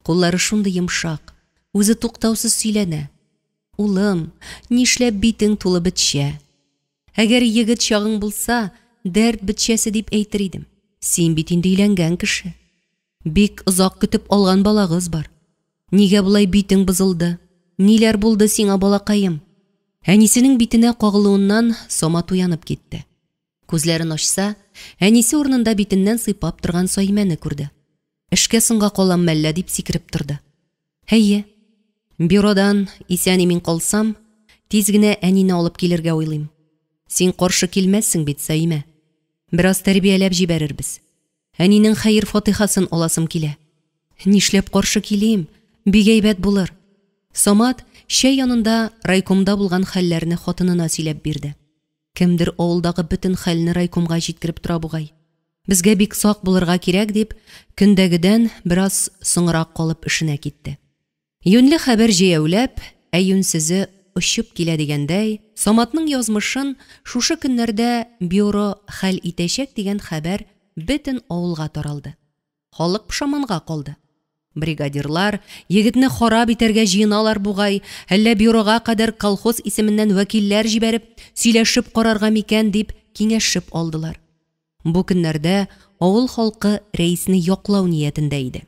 Куллары шундый йомшак, үзе туктаусыз сөйләнә. Улым, нишләп битең тулы бетчә? Әгәр егет чагың булса, дәрт бетчәсе дип әйтер идем. Син бит инде өйләнгән кеше. Бик озак көтеп алган балагыз бар. Нигә болай битең бозылды? Ниләр булды сиңа, балакаем? Әнисенең битенә кагылуыннан Самат уянып китте. Күзләрен ачса, әнисе урынында битеннән сыйпап торган Саимәне күрде. Эшкә соңга калам мәллә дип сикереп торды. Әйе. Бюродан исән-имин калсам, тиз генә әнине алып килергә уйлыйм. Син каршы килмәссең бит, Саимә. Бераз тәрбияләп җибәрербез. Әнинең хәер-фатихасын аласым килә. Нишләп каршы килим? Бик әйбәт булыр. Самат чәй янында райкомда булган хәлләрне хатынына сөйләп бирде. Кемдер авылдагы бөтен хәлне райкомга җиткереп тора бугай. Безгә бик сак булырга кирәк дип, көндәгедән бераз соңрак калып эшенә китте. Юньле хәбәр җәяүләп, ә юньсезе очып килә дигәндәй, Саматның язмышын шушы көннәрдә бюро хәл итәчәк дигән хәбәр бөтен авылга таралды. Халык пошаманга калды. Бригадирлар егетне харап итәргә җыеналар бугай, әллә бюрога кадәр колхоз исеменнән вәкилләр җибәреп, сөйләшеп карарга микән дип киңәшеп алдылар. Бу көннәрдә авыл халкы рәисне яклау ниятендә иде.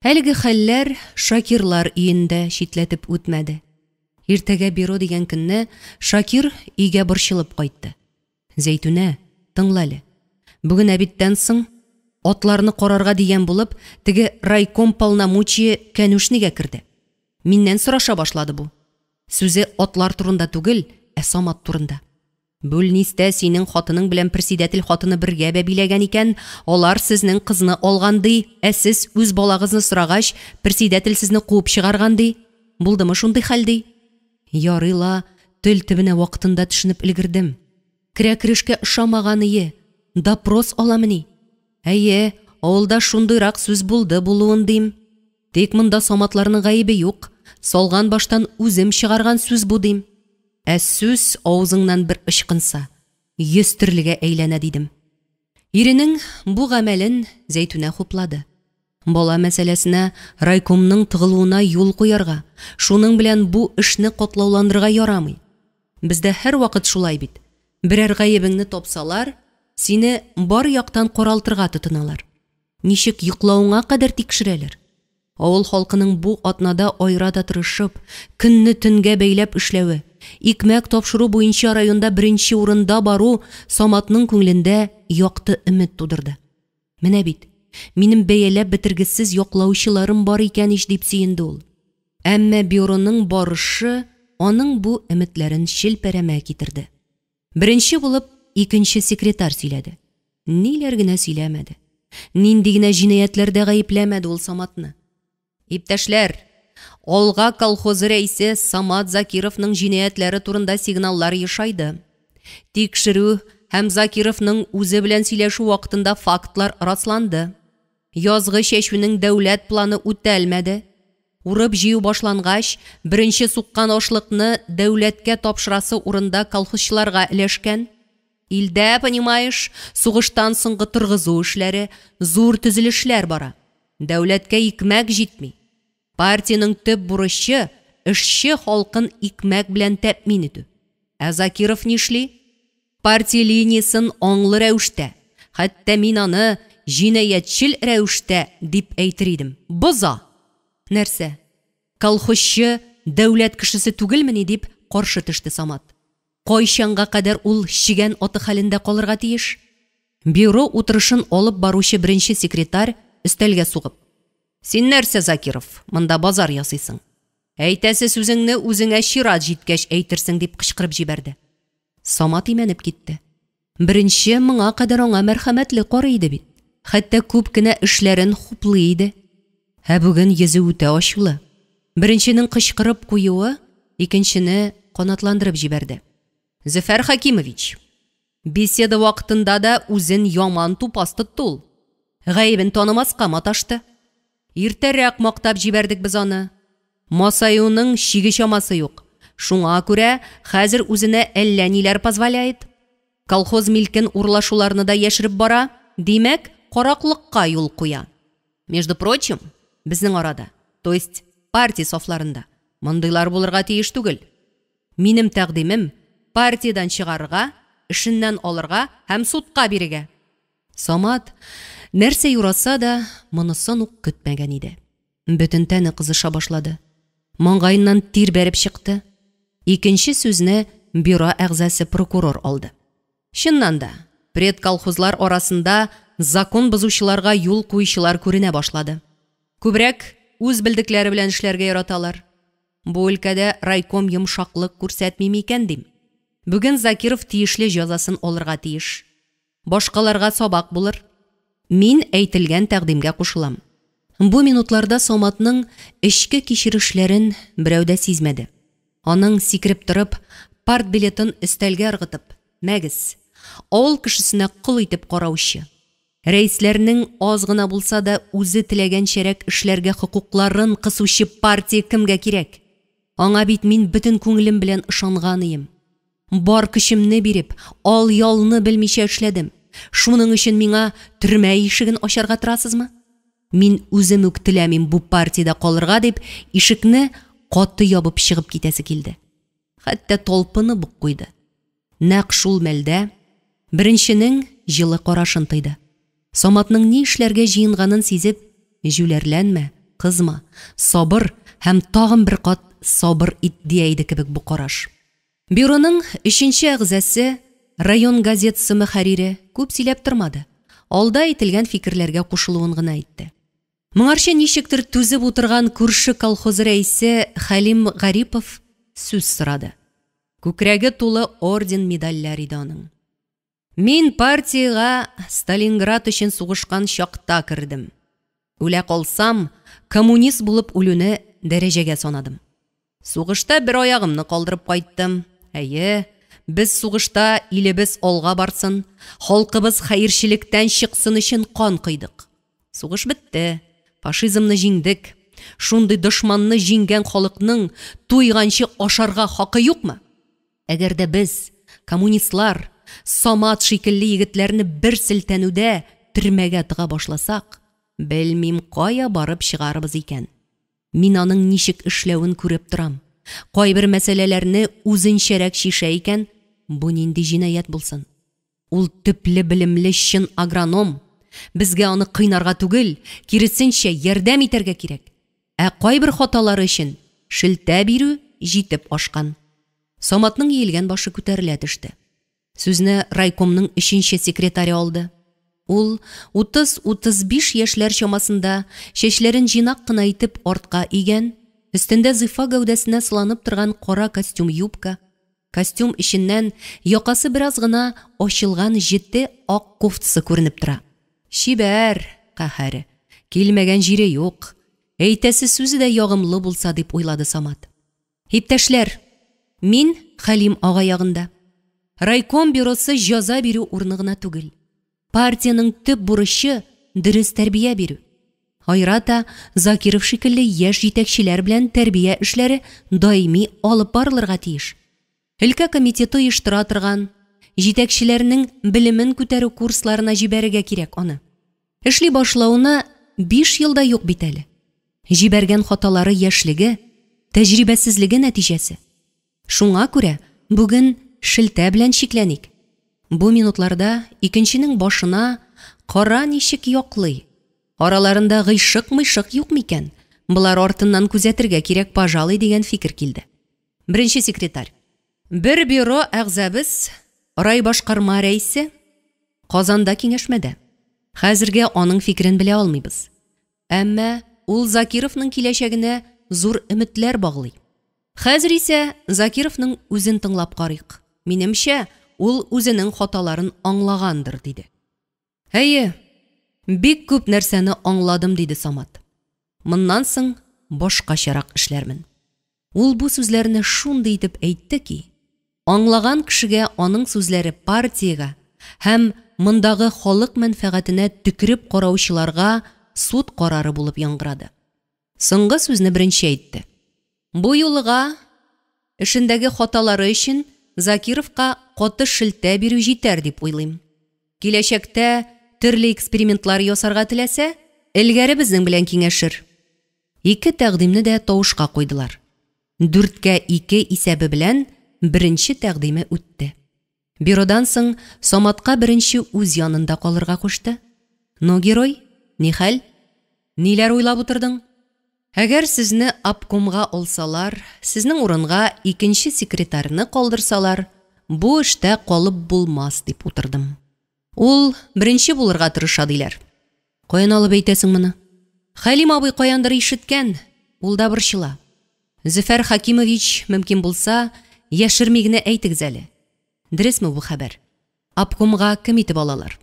Әлеге хәлләр Шакирлар өен дә читләтеп үтмәде. Иртәгә бюро дигән көнне Шакир өйгә борчылып кайтты. Зәйтүнә, тыңла әле. Бүген әбиттән соң атларны карарга дигән булып, теге райком полномочие кәнүшнигә керде. Миннән сораша башлады бу. Сүзе атлар турында түгел, ә Самат турында. Бүлнистә синең хатының белән председатель хатыны бергә бәбиләгән икән, алар сезнең кызны алган ди, ә сез үз балагызны сорагач, председатель сезне куып чыгарган ди. Булдымы шундый хәл ди? Ярый ла, тел төбенә вакытында төшенеп өлгердем. Керә-керешкә ошамаган ие, допрос аламыни? Әйе, авылда шундыйрак сүз булды булуын дим. Тик монда Саматларның гаебе юк, салган баштан үзем чыгарган сүз бу дим. Ә сүз авызыңнан бер ычкынса, 100 төрлегә әйләнә, дидем. Иренең бу гамәлен Зәйтүнә хуплады. Бала мәсьәләсенә райкомның тыгылуына юл куярга, шуның белән бу эшне катлауландырырга ярамый. Бездә һәрвакыт шулай бит, берәр гаебеңне тапсалар, сине бар яктан каралтырга тотыналар. Ничек йоклавыңа кадәр тикшерәләр. Авыл халкының бу атнада аерата тырышып, көнне төнгә бәйләп эшләве, икмәк тапшыру буенча районда беренче урында бару Саматның күңелендә якты өмет тудырды. Менә бит, минем бәяләп бетергесез яклаучыларым бар икән ич, дип сөенде ул. Әмма бюроның барышы аның бу өметләрен челпәрәмә китерде. Беренче булып икенче секретарь сөйләде. Ниләр генә сөйләмәде. Нинди генә җинаятьләрдә гаепләмәде ул Саматны. Иптәшләр, Алга колхозы рәисе Самат Закировның җинаятьләре турында сигналлар ешайды. Тикшерү һәм Закировның үзе белән сөйләшү вакытында фактлар расланды. Язгы чәчүнең дәүләт планы үтәлмәде. Урып-җыю башлангач, беренче суккан ашлыкны дәүләткә тапшырасы урында колхозчыларга өләшкән. Илдә, понимаешь, сугыштан соңгы торгызу эшләре, зур төзелешләр бара. Дәүләткә икмәк җитми. Партиянең төп бурычы, эшче халкын икмәк белән тәэмин итү. Ә Закиров нишли? Партия линиясен аңлы рәвештә, хәтта мин аны җинаятьчел рәвештә дип әйтер идем, боза. Нәрсә, колхозчы дәүләт кешесе түгелмени, дип каршы төште Самат. Кайчанга кадәр ул чегән аты хәлендә калырга тиеш? Бюро утырышын алып баручы беренче секретарь өстәлгә сугып. Син нәрсә, Закиров, монда базар ясыйсың? Әйтәсе сүзеңне үзеңә чират җиткәч әйтерсең, дип кычкырып җибәрде. Самат имәнеп китте. Беренче моңа кадәр аңа мәрхәмәтле карый иде бит. Хәтта күп кенә эшләрен хуплый иде. Ә бүген йөзе үтә ачулы. Беренченең кычкырып куюы икенчене канатландырып җибәрде. Зөфәр Хәкимович, беседа вакытында да үзен яман тупас тотты ул. Гаебен танымаска маташты. Иртәрәк мактап җибәрдек без аны. Масаюның чиге-чамасы юк. Шуңа күрә хәзер үзенә әллә ниләр позволяет. Колхоз милкен урлашуларны да яшереп бара, димәк, караклыкка юл куя. Между прочим, безнең арада, то есть партия сафларында, мондыйлар булырга тиеш түгел. Минем тәкъдимем, партиядән чыгарырга, эшеннән алырга һәм судка бирергә. Самат, нәрсә юраса да, монысын ук көтмәгән иде. Бөтен тәне кызыша башлады. Маңгаеннан тир бәреп чыкты. Икенче сүзне бюро әгъзасы прокурор алды. Чыннан да, предколхозлар арасында закон бозучыларга юл куючылар күренә башлады. Күбрәк үз белдекләре белән эшләргә яраталар. Бу өлкәдә райком йомшаклык күрсәтми микән дим. Бүген Закиров тиешле җәзасын алырга тиеш. Башкаларга сабак булыр. Мин әйтелгән тәкъдимгә кушылам. Бу минутларда Саматның эчке кичерешләрен берәү дә сизмәде. Аның сикереп торып, партбилетын өстәлгә ыргытып, Мәгез, авыл кешесенә кол итеп караучы, рәисләрнең аз гына булса да үзе теләгәнчәрәк эшләргә хокукларын кысучы партия кемгә кирәк? Аңа бит мин бөтен күңелем белән ышанган ием. Бар көчемне биреп, ал-ялны белмичә эшләдем. Шуның өчен миңа төрмә ишеген ачарга торасызмы? Мин үзем үк теләмим бу партиядә калырга, дип, ишекне каты ябып чыгып китәсе килде. Хәтта талпынып ук куйды. Нәкъ шул мәлдә беренченең җылы карашын тойды. Саматның ни эшләргә җыенганын сизеп, җүләрләнмә, кызма, сабыр һәм тагын бер кат сабыр ит дия иде кебек бу караш. Бюроның өченче әгъзасы, район газетасы мөхәррире күп сөйләп тормады, алда әйтелгән фикерләргә кушылуын гына әйтте. Моңарчы ничектер түзеп утырган күрше колхозы рәисе Хәлим Гарипов сүз сорады. Күкрәге тулы орден-медальләр иде аның. Мин партиягә Сталинград өчен сугышкан чакта кердем. Үлә калсам, коммунист булып үлүне дәрәҗәгә санадым. Сугышта бер аягымны калдырып кайттым. Әйе, без сугышта илебез алга барсын, халкыбыз хәерчелектән чыксын өчен кан койдык. Сугыш бетте, фашизмны җиңдек. Шундый дошманны җиңгән халыкның туйганчы ашарга хакы юкмы? Әгәр дә без, коммунистлар, Самат шикелле егетләрне бер селтәнүдә төрмәгә тыга башласак, белмим, кая барып чыгарбыз икән. Мин аның ничек эшләвен күреп торам. Кайбер мәсьәләләрне үзенчәрәк чишә икән, бу нинди җинаять булсын? Ул төпле белемле чын агроном. Безгә аны кыйнарга түгел, киресенчә, ярдәм итәргә кирәк. Ә кайбер хаталары өчен шелтә бирү җитеп ашкан. Саматның иелгән башы күтәрелә төште. Сүзне райкомның өченче секретаре алды. Ул 30-35 яшьләр чамасында, чәчләрен җыйнак кына итеп артка өйгән, өстендә зифа гәүдәсенә сыланып торган кара костюм-юбка, костюм эченнән якасы бераз гына ачылган җете ак кофтасы күренеп тора. Чибәр, каһәре, килмәгән җире юк, әйтәсе сүзе дә ягымлы булса дип уйлады Самат. Иптәшләр, мин Хәлим ага ягында. Райком бюросы җәза бирү урыны гына түгел. Партиянең төп бурычы дөрес тәрбия бирү. Аерата Закиров шикелле яшь җитәкчеләр белән тәрбия эшләре даими алып барылырга тиеш. Өлкә комитеты оештыра торган, җитәкчеләрнең белемен күтәрү курсларына җибәрергә кирәк аны. Эшли башлавына 5 ел да юк бит әле. Җибәргән хаталары яшьлеге, тәҗрибәсезлеге нәтиҗәсе. Шуңа күрә бүген шелтә белән чикләник. Бу минутларда икенченең башына кара ничек яклый. Араларында гыйшык-мыйшык юк микән? Болар артыннан күзәтергә кирәк, пожалуй, дигән фикер килде. Беренче секретарь. Бер бюро әгъзабыз, райбашкарма рәисе Казанда киңәшмәдә. Хәзергә аның фикерен белә алмыйбыз. Әмма ул Закировның киләчәгенә зур өметләр баглый. Хәзер исә Закировның үзен тыңлап карыйк. Минемчә, ул үзенең хаталарын аңлагандыр, диде. Әйе, бик күп нәрсәне аңладым, диде Самат. Моннан соң башкачарак эшләрмен. Ул бу сүзләрне шундый итеп әйтте ки, аңлаган кешегә аның сүзләре партиягә һәм мондагы халык мәнфәгатенә төкереп караучыларга суд карары булып яңгырады. Соңгы сүзне беренче әйтте. Бу юлыга эшендәге хаталары өчен Закировка каты шелтә бирү җитәр дип уйлыйм. Киләчәктә төрле экспериментлар ясарга теләсә, элгәре безнең белән киңәшер. Ике тәкъдимне дә тавышка куйдылар. 4-2 исәбе белән беренче тәкъдиме үтте. Бюродан соң Саматка беренче үз янында калырга кушты. Ну, герой, нихәл? Ниләр уйлап утырдың? Әгәр сезне обкомга алсалар, сезнең урынга икенче секретарьны калдырсалар, бу эштә калып булмас дип утырдым. Ул беренче булырга тырыша диләр. Каян алып әйтәсең моны? Хәлим абый каяндыр ишеткән, ул да борчыла. Зөфәр Хәкимович, мөмкин булса, яшерми генә әйтегез әле. Дөресме бу хәбәр? Обкомга кем итеп алалар?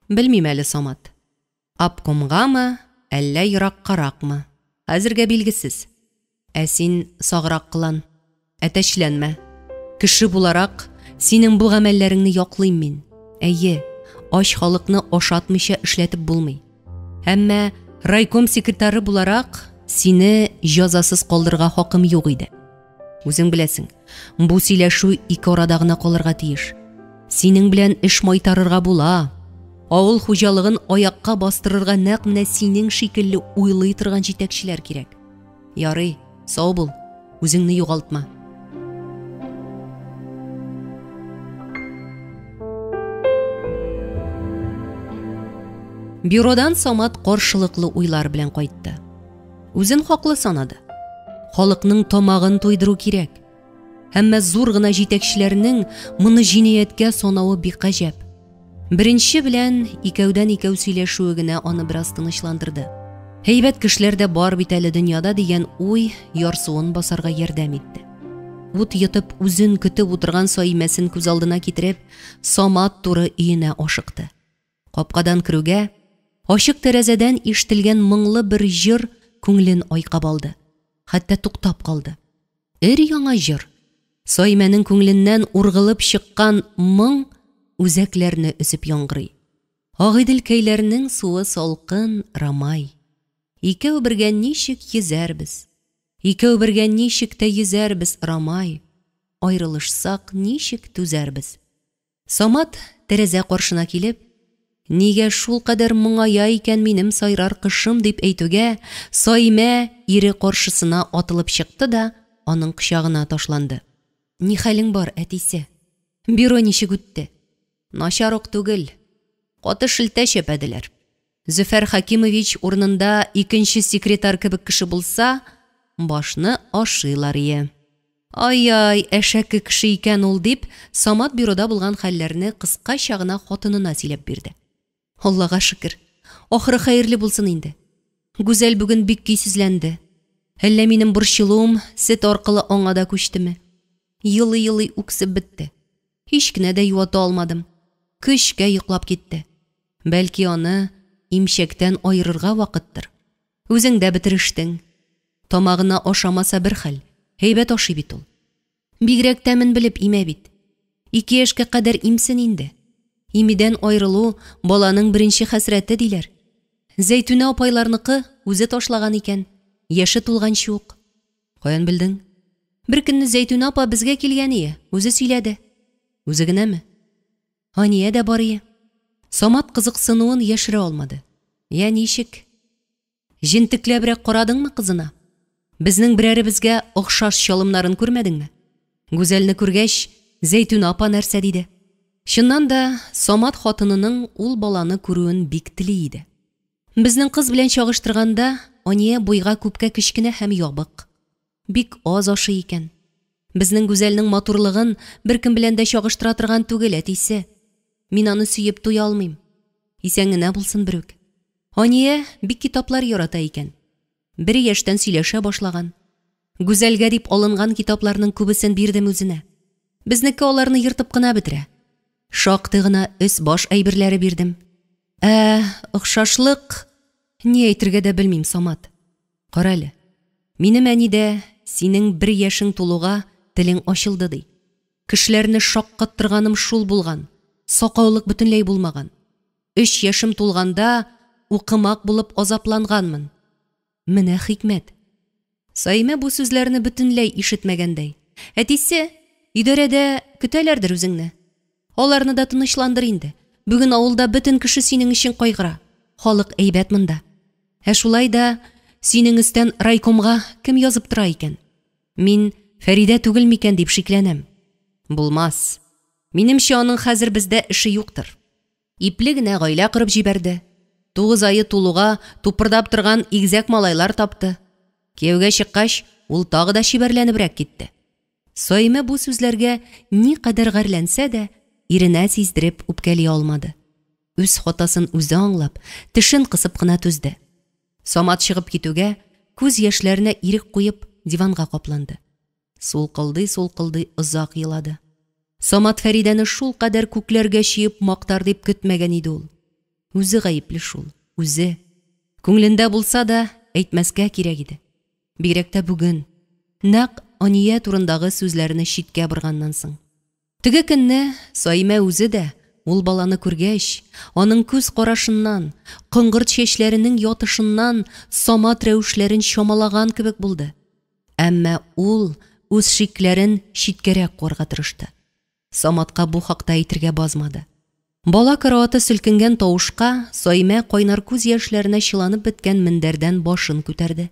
Белмим әле, Самат. Обкомгамы, әллә ераккаракмы? Хәзергә билгесез. Ә син саграк кылан. Әтәчләнмә. Кеше буларак, синең бу гамәлләреңне яклыйм мин. Әйе, ач халыкны ашатмыйча эшләтеп булмый. Әмма райком секретаре буларак, сине җәзасыз калдырырга хакым юк иде. Үзең беләсең, бу сөйләшү ике арада гына калырга тиеш. Синең белән эш майтарырга була. Авыл хуҗалыгын аякка бастырырга нәкъ менә синең шикелле уйлый торган җитәкчеләр кирәк. Ярый, сау бул, үзеңне югалтма. Бюродан Самат каршылыклы уйлар белән кайтты. Үзен хаклы санады. Халыкның тамагын туйдыру кирәк. Әмма зур гына җитәкчеләрнең моны җинаятькә санавы бик гаҗәп. Беренче белән икәүдән-икәү сөйләшүе генә аны бераз тынычландырды. Әйбәт кешеләр дә бар бит әле дөньяда дигән уй ярсуын басарга ярдәм итте. Ут йотып үзен көтеп утырган Саимәсен күз алдына китереп, Самат туры өенә ашыкты. Капкадан керүгә, ачык тәрәзәдән ишетелгән моңлы бер җыр күңелен айкап алды. Хәтта туктап калды. Өр-яңа җыр. Саимәнең күңеленнән ургылып чыккан моң үзәкләрне өзеп яңгырый. Агыйделкәйләрнең суы салкын, Рамай. Икәү бергә ничек йөзәрбез? Икәү бергә ничек тә йөзәрбез, Рамай. Аерылышсак, ничек түзәрбез? Самат, тәрәзә каршына килеп, Нигә шулкадәр моңая икән минем сайрар кошым, дип әйтүгә, Саимә ире каршысына атылып чыкты да аның кочагына ташланды. Ни хәлең бар, әтисе? Бюро ничек үтте? Начар ук түгел. Каты шелтә чәпәделәр. Зөфәр Хәкимович урынында икенче секретарь кебек кеше булса, башны ашыйлар ие. Ай-ай, әшәке кеше икән ул, дип, Самат бюрода булган хәлләрне кыскача гына хатынына сөйләп бирде. Аллага шөкер, ахыры хәерле булсын инде. Гүзәл бүген бик көйсезләнде. Әллә минем борчылуым сөт аркылы аңа да күчтеме? Елый-елый үксеп бетте. Һич кенә дә юата алмадым. Көчкә йоклап китте. Бәлки аны имчәктән аерырга вакыттыр. Үзең дә бетерештең. Тамагына ашамаса бер хәл, әйбәт ашый бит ул. Бигрәк тәмен белеп имә бит. 2 яшькә кадәр имсен инде. Имидән аерылу баланың беренче хәсрәте диләр. Зәйтүнә апайларныкы үзе ташлаган икән, яше тулганчы ук. Каян белдең? Бер көнне Зәйтүнә апа безгә килгән ие, үзе сөйләде. Үзе генәме? Ания дә бар ие. Самат кызыксынуын яшерә алмады. Я ничек? Җентекләбрәк карадыңмы кызына? Безнең берәребезгә охшаш чалымнарын күрмәдеңме? Гүзәлне күргәч, Зәйтүнә апа нәрсә диде? Чыннан да, Самат хатынының ул баланы күрүен бик тели иде. Безнең кыз белән чагыштырганда, Ания буйга күпкә кечкенә һәм ябык. Бик аз ашый икән. Безнең Гүзәлнең матурлыгын беркем белән дә чагыштыра торган түгел, әтисе. Мин аны сөеп туя алмыйм. Исән генә булсын берүк. Ания бик китаплар ярата икән. 1 яшьтән сөйләшә башлаган. Гүзәлгә дип алынган китапларның күбесен бирдем үзенә. Безнеке аларны ертып кына бетерә. Шактый гына өс-баш әйберләре бирдем. Ә охшашлык ни әйтергә дә белмим, Самат. Карале, минем әни дә синең 1 яшең тулуга телең ачылды ди. Кешеләрне шаккаттырганым шул булган, сакаулык бөтенләй булмаган. 3 яшем тулганда укымак булып азапланганмын. Менә хикмәт. Саимә бу сүзләрне бөтенләй ишетмәгәндәй. Әтисе, идарәдә көтәләрдер үзеңне. Аларны да тынычландыр инде. Бүген авылда бөтен кеше синең өчен кайгыра. Халык әйбәт монда. Ә шулай да синең өстән райкомга кем язып тора икән? Мин Фәридә түгел микән дип шикләнәм. Булмас. Минемчә аның хәзер бездә эше юктыр. Ипле генә гаилә корып җибәрде. 9 ае тулуга тупырдап торган игезәк малайлар тапты. Кияүгә чыккач, ул тагы да чибәрләнебрәк китте. Саимә бу сүзләргә никадәр гарьләнсә дә, иренә сиздереп үпкәли алмады. Үз хатасын үзе аңлап, тешен кысып кына түзде. Самат чыгып китүгә, күз яшьләренә ирек куеп, диванга капланды. Сулкылдый-сулкылдый озак елады. Самат Фәридәне шулкадәр күкләргә чөеп мактар дип көтмәгән иде ул. Үзе гаепле шул, үзе. Күңелендә булса да, әйтмәскә кирәк иде. Бигрәк тә бүген, нәкъ Ания турындагы сүзләрне читкә борганнан соң. Теге көнне Саимә үзе дә ул баланы күргәч, аның күз карашыннан, коңгырт чәчләренең ятышыннан Самат рәвешләрен чамалаган кебек булды. Әмма ул үз шикләрен читкәрәк куарга тырышты. Саматка бу хакта әйтергә базмады. Бала караваты селкенгән тавышка Саимә кайнар күз яшьләренә чыланып беткән мендәрдән башын күтәрде.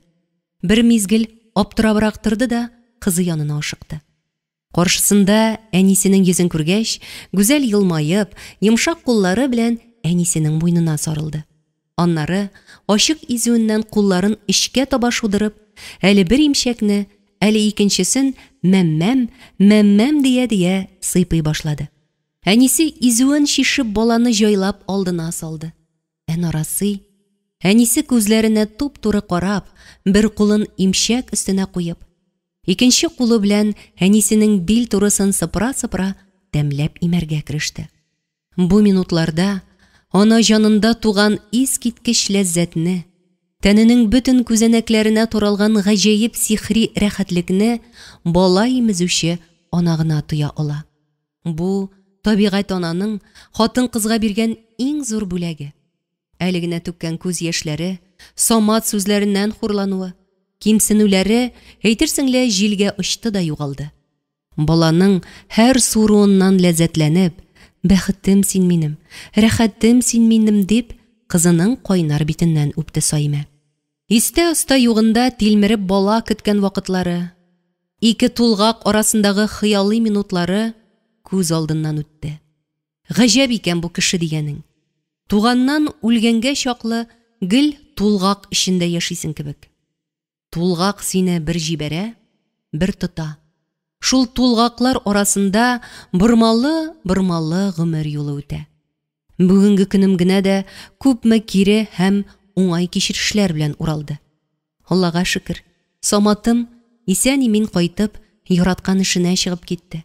Бер мизгел аптырабрак торды да кызы янына ашыкты. Каршысында әнисенең йөзен күргәч, Гүзәл елмаеп, йомшак куллары белән әнисенең муенына сарылды. Аннары ачык изүеннән кулларын эчкә таба шудырып, әле бер имчәкне, әле икенчесен мәммәм, мәммәм дия-дия сыйпый башлады. Әнисе изүен чишеп баланы җайлап алдына салды. Ә нарасый, әнисе күзләренә туп-туры карап, бер кулын имчәк өстенә куеп, икенче кулы белән әнисенең бил турысын сыпыра-сыпыра тәмләп имәргә кереште. Бу минутларда ана җанында туган искиткеч ләззәтне, тәненең бөтен күзәнәкләренә таралган гаҗәеп сихри рәхәтлекне бала имезүче ана гына тоя ала. Бу табигать ананың хатын-кызга биргән иң зур бүләге. Әле генә түккән күз яшьләре, Самат сүзләреннән хурлануы, кимсенүләре әйтерсең лә җилгә очты да югалды. Баланың һәр суыруыннан ләззәтләнеп, Бәхетем син минем, рәхәтем син минем, дип, кызының кайнар битеннән үпте Саимә. Истә-оста югында тилмереп бала көткән вакытлары, ике тулгак арасындагы хыялый минутлары күз алдыннан үтте. Гаҗәп икән бу кеше дигәнең. Туганнан үлгәнгә чаклы гел тулгак эчендә яшисең кебек. Тулгак сине бер җибәрә, бер тота. Шул тулгаклар арасында бормалы-бормалы гомер юлы үтә. Бүгенге көнем генә дә күпме кире һәм уңай кичерешләр белән уралды. Аллага шөкер, Саматым исән-имин кайтып, яраткан эшенә чыгып китте.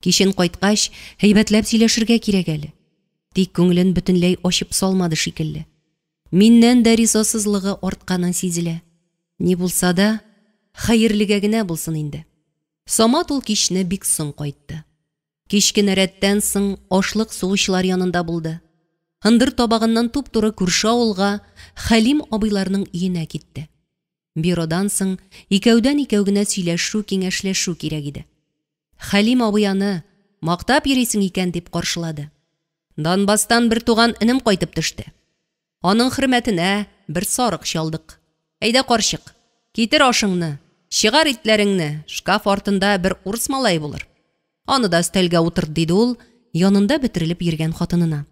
Кичен кайткач, һәйбәтләп сөйләшергә кирәк әле. Тик күңелен бөтенләй ачып салмады шикелле. Миннән дә ризасызлыгы артканы сизелә. Ни булса да, хәерлегә генә булсын инде. Самат ул кичне бик соң кайтты. Кичке нәрәттән соң ашлык сугучылар янында булды. Ындыр табагыннан туп-туры күрше авылга, Хәлим абыйларның өенә китте. Бюродан соң икәүдән-икәү генә сөйләшү-киңәшләшү кирәк иде. Хәлим абый аны, Мактап йөрисең икән, дип каршылады. Донбасстан бертуган энем кайтып төште. Аның хөрмәтенә бер сарык чалдык. Әйдә, карчык, китер ашыңны, чыгар итләреңне, шкаф артында бер урыс малае булыр. Аны да өстәлгә утырт, диде ул, янында бөтерелеп йөргән хатынына.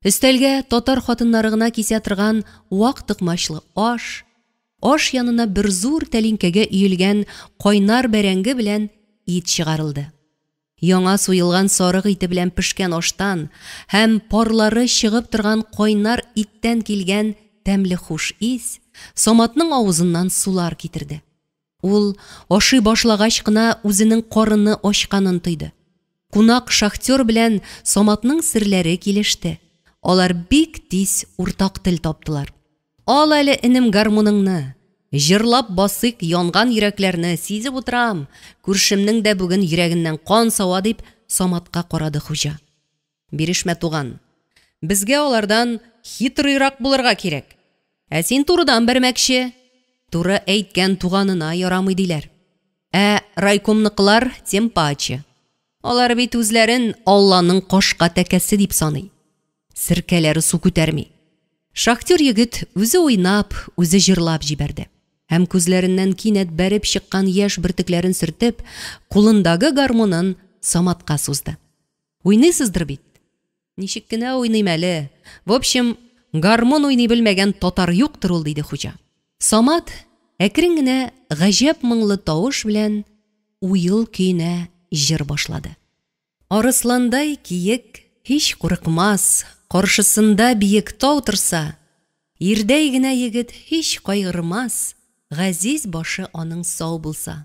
Өстәлгә татар хатыннары гына кисә торган вак токмачлы аш, аш янына бер зур тәлинкәгә өелгән кайнар бәрәңге белән ит чыгарылды. Яңа суелган сарык ите белән пешкән аштан һәм парлары чыгып торган кайнар иттән килгән тәмле хуш ис Саматның авызыннан сулар китерде. Ул ашый башлагач кына үзенең карыны ачканын тойды. Кунак шахтер белән Саматның серләре килеште. Алар бик тиз уртак тел таптылар. Ал әле, энем, гармуныңны. Җырлап басыйк янган йөрәкләрне, сизеп утырам, күршемнең дә бүген йөрәгеннән кан сава, дип, Саматка карады хуҗа. Бирешмә, туган. Безгә алардан хитрыйрак булырга кирәк. Ә син турыдан бәрмәкче. Туры әйткән туганына ярамый, диләр. Ә райкомныкылар тем паче. Алар бит үзләрен Алланың кашка тәкәсе дип саный. Серкәләре су күтәрми. Шахтер егет үзе уйнап, үзе җырлап җибәрде. Һәм күзләреннән кинәт бәреп чыккан яшь бөртекләрен сөртеп, кулындагы гармунын Саматка сузды. Уйныйсыздыр бит? Ничек кенә уйныйм әле. В общем, гармун уйный белмәгән татар юктыр ул, диде хуҗа. Самат әкрен генә гаҗәп моңлы тавыш белән Уел көенә җыр башлады. Арысландай киек һич курыкмас, Каршысында биек тау торса, Ирдәй генә егет һич кайгырмас, Газиз башы аның сау булса.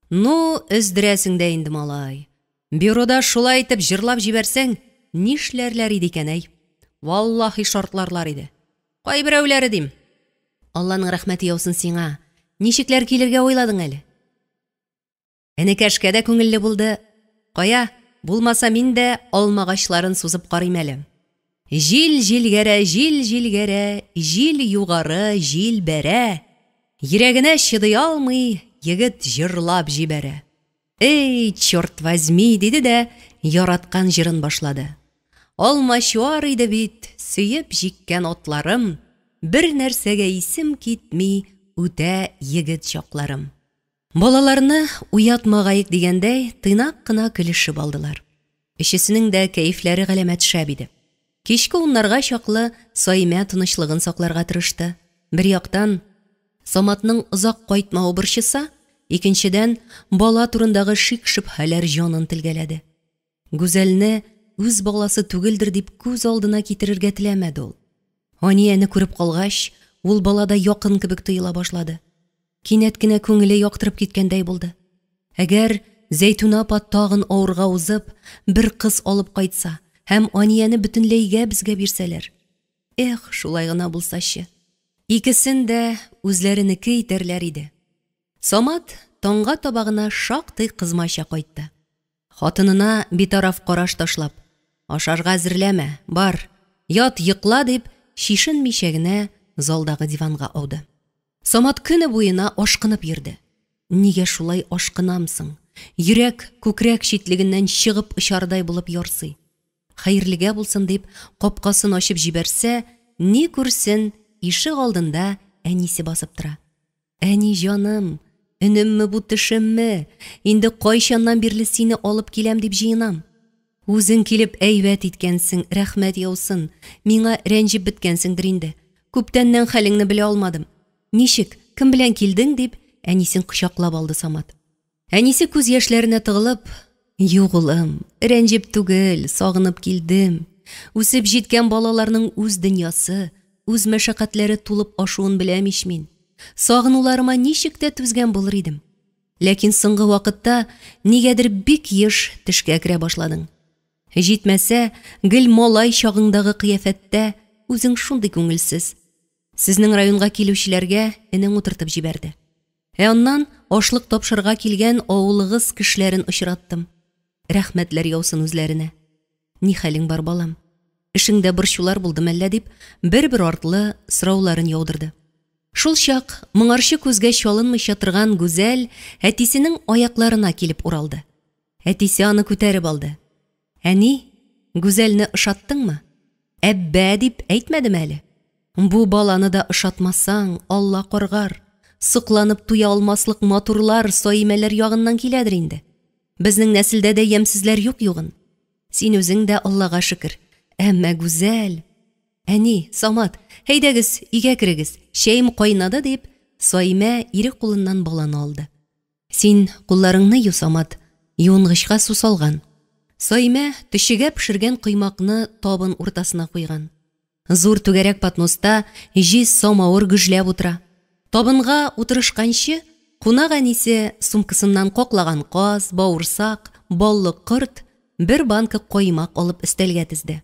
Ну, өздерәсең дә инде, малай. Бюрода шулай итеп җырлап җибәрсәң, нишләрләр иде икән, әй? Валлаһи, шартларлар иде. Кайберәүләре, дим. Алланың рәхмәте яусын сиңа. Ничекләр килергә уйладың әле? Энекәшкә дә күңелле булды. Кая, булмаса мин дә алмагачларын сузып карыйм әле. Җил җилгәрә, җил җилгәрә, җил югары, җил бәрә. Йөрәгенә чыдый алмый, егет җырлап җибәрә. Эй, черт возьми, диде дә яраткан җырын башлады. Алмачуар иде бит, сөеп җиккән атларым, бер нәрсәгә исем китми, үтә егет чакларым. Балаларны уятмагаек дигәндәй, тыйнак кына көлешеп алдылар. Өчесенең дә кәефләре галәмәт шәп иде. Кичке уннарга чаклы Саимә тынычлыгын сакларга тырышты. Бер яктан, Саматның озак кайтмавы борчыса, икенчедән, бала турындагы шик-шөбһәләр җанын телгәләде. Гүзәлне үз баласы түгелдер дип күз алдына китерергә теләмәде ул. Анияне күреп калгач, ул бала да якын кебек тоела башлады. Кинәт кенә күңеле яктырып киткәндәй булды. Әгәр Зәйтүнә апа тагын авырга узып, бер кыз алып кайтса һәм Анияне бөтенләйгә безгә бирсәләр. Эх, шулай гына булсачы. Икесен дә үзләренеке итәрләр иде. Самат таңга таба гына шактый кызмача кайтты. Хатынына битараф караш ташлап, Ашарга әзерләмә, бар, ят, йокла, дип, чишенмичә генә залдагы диванга ауды. Самат көне буена ашкынып йөрде. Нигә шулай ашкынам соң? Йөрәк күкрәк читлегеннән чыгып очардай булып ярсый. Хәерлегә булсын дип, капкасын ачып җибәрсә, ни күрсен, ишек алдында әнисе басып тора. Әни җаным, өнемме бу, төшемме? Инде кайчаннан бирле сине алып киләм дип җыенам. Үзең килеп әйбәт иткәнсең, рәхмәт яусын. Миңа рәнҗеп беткәнсеңдер инде. Күптәннән хәлеңне белә алмадым. Ничек, кем белән килдең? дип, әнисен кочаклап алды Самат. Әнисе күз яшьләренә тыгылып, Юк, улым, рәнҗеп түгел, сагынып килдем. Үсеп җиткән балаларның үз дөньясы, үз мәшәкатьләре тулып ашуын беләм ич мин. Сагынуларыма ничек тә түзгән булыр идем. Ләкин соңгы вакытта нигәдер бик еш төшкә керә башладың. Җитмәсә, гел малай чагыңдагы кыяфәттә, үзең шундый күңелсез. Сезнең районга килүчеләргә энең утыртып җибәрде. Ә аннан ашлык тапшырырга килгән авылыгыз кешеләрен очраттым. Рәхмәтләр яусын үзләренә. Ни хәлең бар, балам? Эшеңдә борчулар булды мәллә дип, бер-бер артлы сорауларын яудырды. Шул чак моңарчы күзгә чалынмыйча торган Гүзәл әтисенең аякларына килеп уралды. Әтисе аны күтәреп алды. Әни, Гүзәлне ошаттыңмы? Әббә дип әйтмәдем әле. Бу баланы да ошатмасаң, Алла каргар. Сокланып туя алмаслык матурлар Саимәләр ягыннан киләдер инде. Безнең нәселдә дә ямьсезләр юк югын. Син үзең дә Аллага шөкер. Әмма Гүзәл... Әни, Самат, әйдәгез, өйгә керегез, чәем кайнады, дип, Саимә ире кулыннан баланы алды. Син кулларыңны ю, Самат, юынгычка су салган. Саимә төчегә пешергән коймакны табын уртасына куйган. Зур түгәрәк подноста җиз самавыр гөжләп утыра. Табынга утырышканчы, кунак әнисе сумкасыннан каклаган каз, бавырсак, баллы корт, бер банка каймак алып өстәлгә тезде.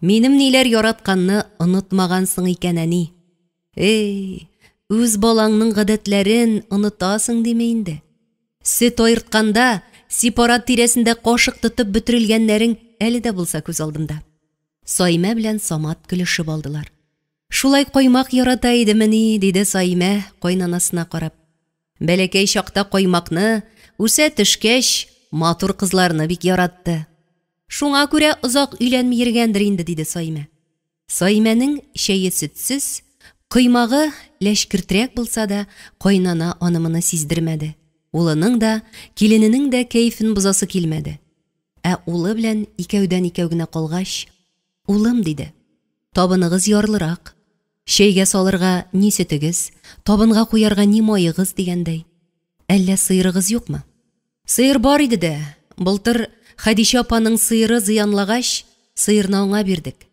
Минем ниләр яратканны онытмагансың икән, әни. Эй, үз балаңның гадәтләрен онытасың диме инде? Сөт аертканда, сепарат тирәсендә кашык тотып бөтерелгәннәрең әле дә булса күз алдымда. Саимә белән Самат көлешеп алдылар. Шулай каймак ярата идемени, диде Саимә, кайнанасына карап. Бәләкәй чакта каймакны, үсә төшкәч, матур кызларны бик яратты. Шуңа күрә озак өйләнми йөргәндер инде, диде Саимә. Саимәнең чәе сөтсез, коймагы ләчкертрәк булса да, кайнана аны-моны сиздермәде. Улының да, килененең дә кәефен бозасы килмәде. Ә улы белән икәүдән-икәү генә калгач, Улым, диде, табыныгыз ярлырак. Чәйгә салырга ни сөтегез, табынга куярга ни маегыз дигәндәй. Әллә сыерыгыз юкмы? Сыер бар иде дә, былтыр Хәдичә апаның сыеры зыянлагач, сыерны аңа бирдек.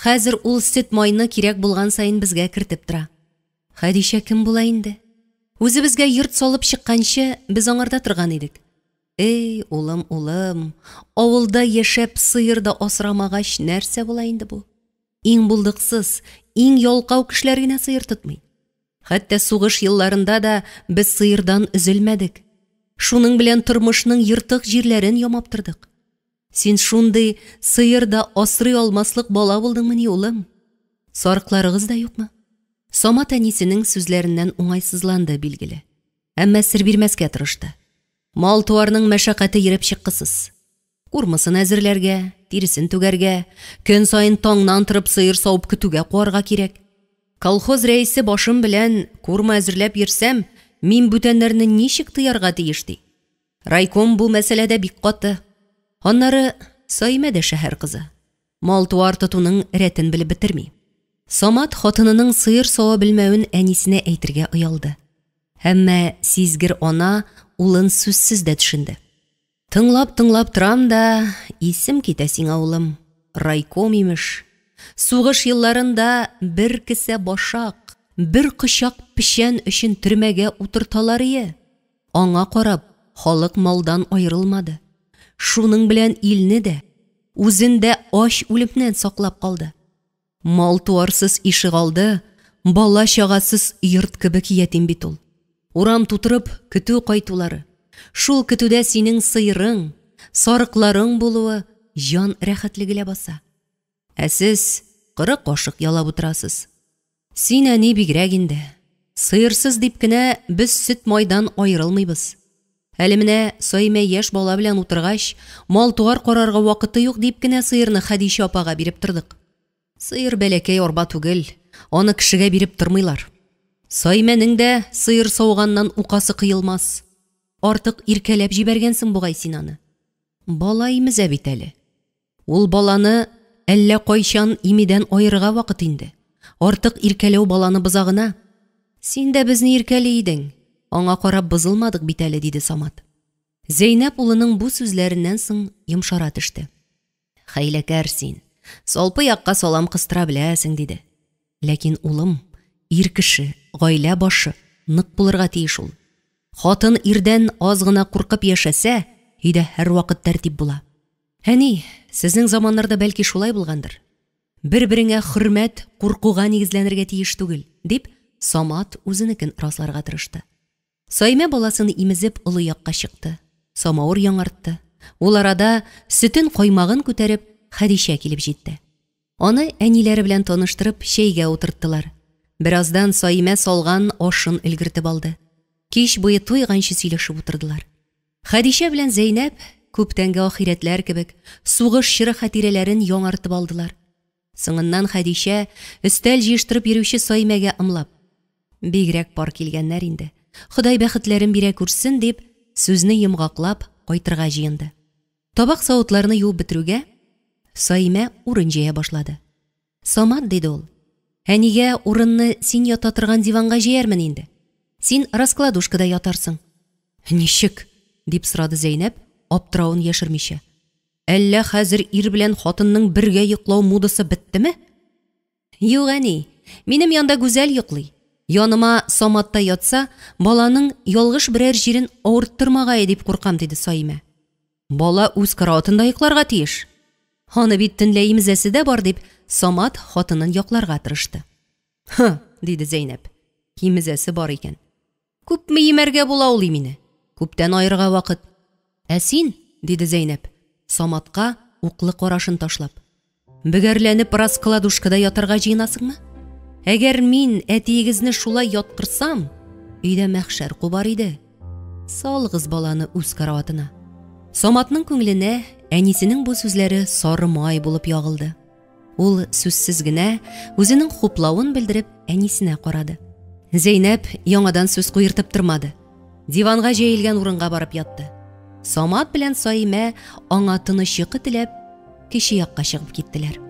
Хәзер ул сөт-майны кирәк булган саен безгә кертеп тора. Хәдичә кем була инде? Үзебезгә йорт салып чыкканчы, без аңарда торган идек. Эй, улым, улым, авылда яшәп сыер да асрамагач, нәрсә була инде бу? Иң булдыксыз, иң ялкау кешеләр генә сыер тотмый. Хәтта сугыш елларында да без сыердан өзелмәдек. Шуның белән тормышның ертык җирләрен ямап тордык. Син шундый сыер да асрый алмаслык бала булдыңмыни, улым? Сарыкларыгыз да юкмы? Самат әнисенең сүзләреннән уңайсызланды, билгеле. Әмма сер бирмәскә тырышты. Мал-туарның мәшәкате ерып чыккысыз. Курмысын әзерләргә, тиресен түгәргә, көн саен таңнан торып сыер савып көтүгә куарга кирәк. Колхоз рәисе башым белән курма әзерләп йөрсәм, мин бүтәннәрне ничек тыярга тиеш, ди. Райком бу мәсьәләдә бик каты. Аннары Саимә дә шәһәр кызы. Мал-туар тотуның рәтен белеп бетерми. Самат хатынының сыер сава белмәвен әнисенә әйтергә оялды. Әмма сизгер ана улын сүзсез дә төшенде. Тыңлап-тыңлап торам да, исем китә сиңа, улым. Райком, имеш. Сугыш елларында бер кесә башак, бер кочак печән өчен төрмәгә утырталар ие. Аңа карап, халык малдан аерылмады. Шуның белән илне дә, үзен дә ач үлемнән саклап калды. Мал-туарсыз ишегалды, бала-чагасыз йорт кебек ятим бит ул. Урам тутырып көтү кайтулары, шул көтүдә синең сыерың, сарыкларың булуы җан рәхәтлеге ләбаса. Ә сез коры кашык ялап утырасыз. Син, әни, бигрәк инде. Сыерсыз дип кенә без сөт-майдан аерылмыйбыз. Әле менә Саимә яшь бала белән утыргач, мал-туар карарга вакыты юк дип кенә сыерны Хәдичә апага биреп тордык. Сыер бәләкәй арба түгел, аны кешегә биреп тормыйлар. Саимәнең дә сыер сауганнан укасы кыелмас. Артык иркәләп җибәргәнсең бугай син аны. Бала имезә бит әле. Ул баланы әллә кайчан имидән аерырга вакыт инде. Артык иркәләү баланы боза гына. Син дә безне иркәли идең, аңа карап бозылмадык бит әле, диде Самат. Зәйнәп улының бу сүзләреннән соң йомшара төште. Хәйләкәр син, салпы якка салам кыстыра беләсең, диде. Ләкин улым, ир кеше, гаилә башы, нык булырга тиеш ул. Хатын ирдән аз гына куркып яшәсә, өйдә һәрвакыт тәртип була. Әни, сезнең заманнарда бәлки шулай булгандыр. Бер-береңә хөрмәт куркуга нигезләнергә тиеш түгел, дип, Самат үзенекен расларга тырышты. Саимә баласын имезеп олы якка чыкты. Самавыр яңартты. Ул арада сөтен-каймагын күтәреп, Хәдичә килеп җитте. Аны әниләре белән таныштырып, чәйгә утырттылар. Бераздан Саимә салган ашын өлгертеп алды. Кич буе туйганчы сөйләшеп утырдылар. Хәдичә белән Зәйнәп, күптәнге ахирәтләр кебек, сугыш чоры хатирәләрен яңартып алдылар. Соңыннан Хәдичә, өстәл җыештырып йөрүче Саимәгә ымлап, Бигрәк пар килгәннәр инде, Ходай бәхетләрен бирә күрсен, дип, сүзне йомгаклап, кайтырга җыенды. Табак-савытларны юып бетерүгә, Саимә урын җәя башлады. Самат, диде ул, әнигә урынны син ята торган диванга җәярмен инде. Син раскладушкада ятарсың. Ничек? дип сорады Зәйнәп, аптыравын яшермичә. Әллә хәзер ир белән хатынның бергә йоклау модасы беттеме? Юк, әни, минем янда Гүзәл йоклый. Яныма Самат та ятса, баланың ялгыш берәр җирен авырттырмагае дип куркам, диде Саимә. Бала үз караватында йокларга тиеш. Аны бит төнлә имезәсе дә бар, дип, Самат хатынын якларга тырышты. Һы, диде Зәйнәп. Имезәсе бар икән. Күпме имәргә була ул имине? Күптән аерырга вакыт. Ә син, диде Зәйнәп, Саматка уклы карашын ташлап. Бөгәрләнеп раскладушкада ятарга җыенасыңмы? Әгәр мин әтиегезне шулай яткырсам, өйдә мәхшәр кубар иде. Салыгыз баланы үз караватына. Саматның күңеленә әнисенең бу сүзләре сары май булып ягылды. Ул сүзсез генә үзенең хуплавын белдереп әнисенә карады. Зәйнәп яңадан сүз куертып тормады. Диванга җәелгән урынга барып ятты. Самат белән Саимә аңа тыныч йокы теләп, кече якка чыгып киттеләр.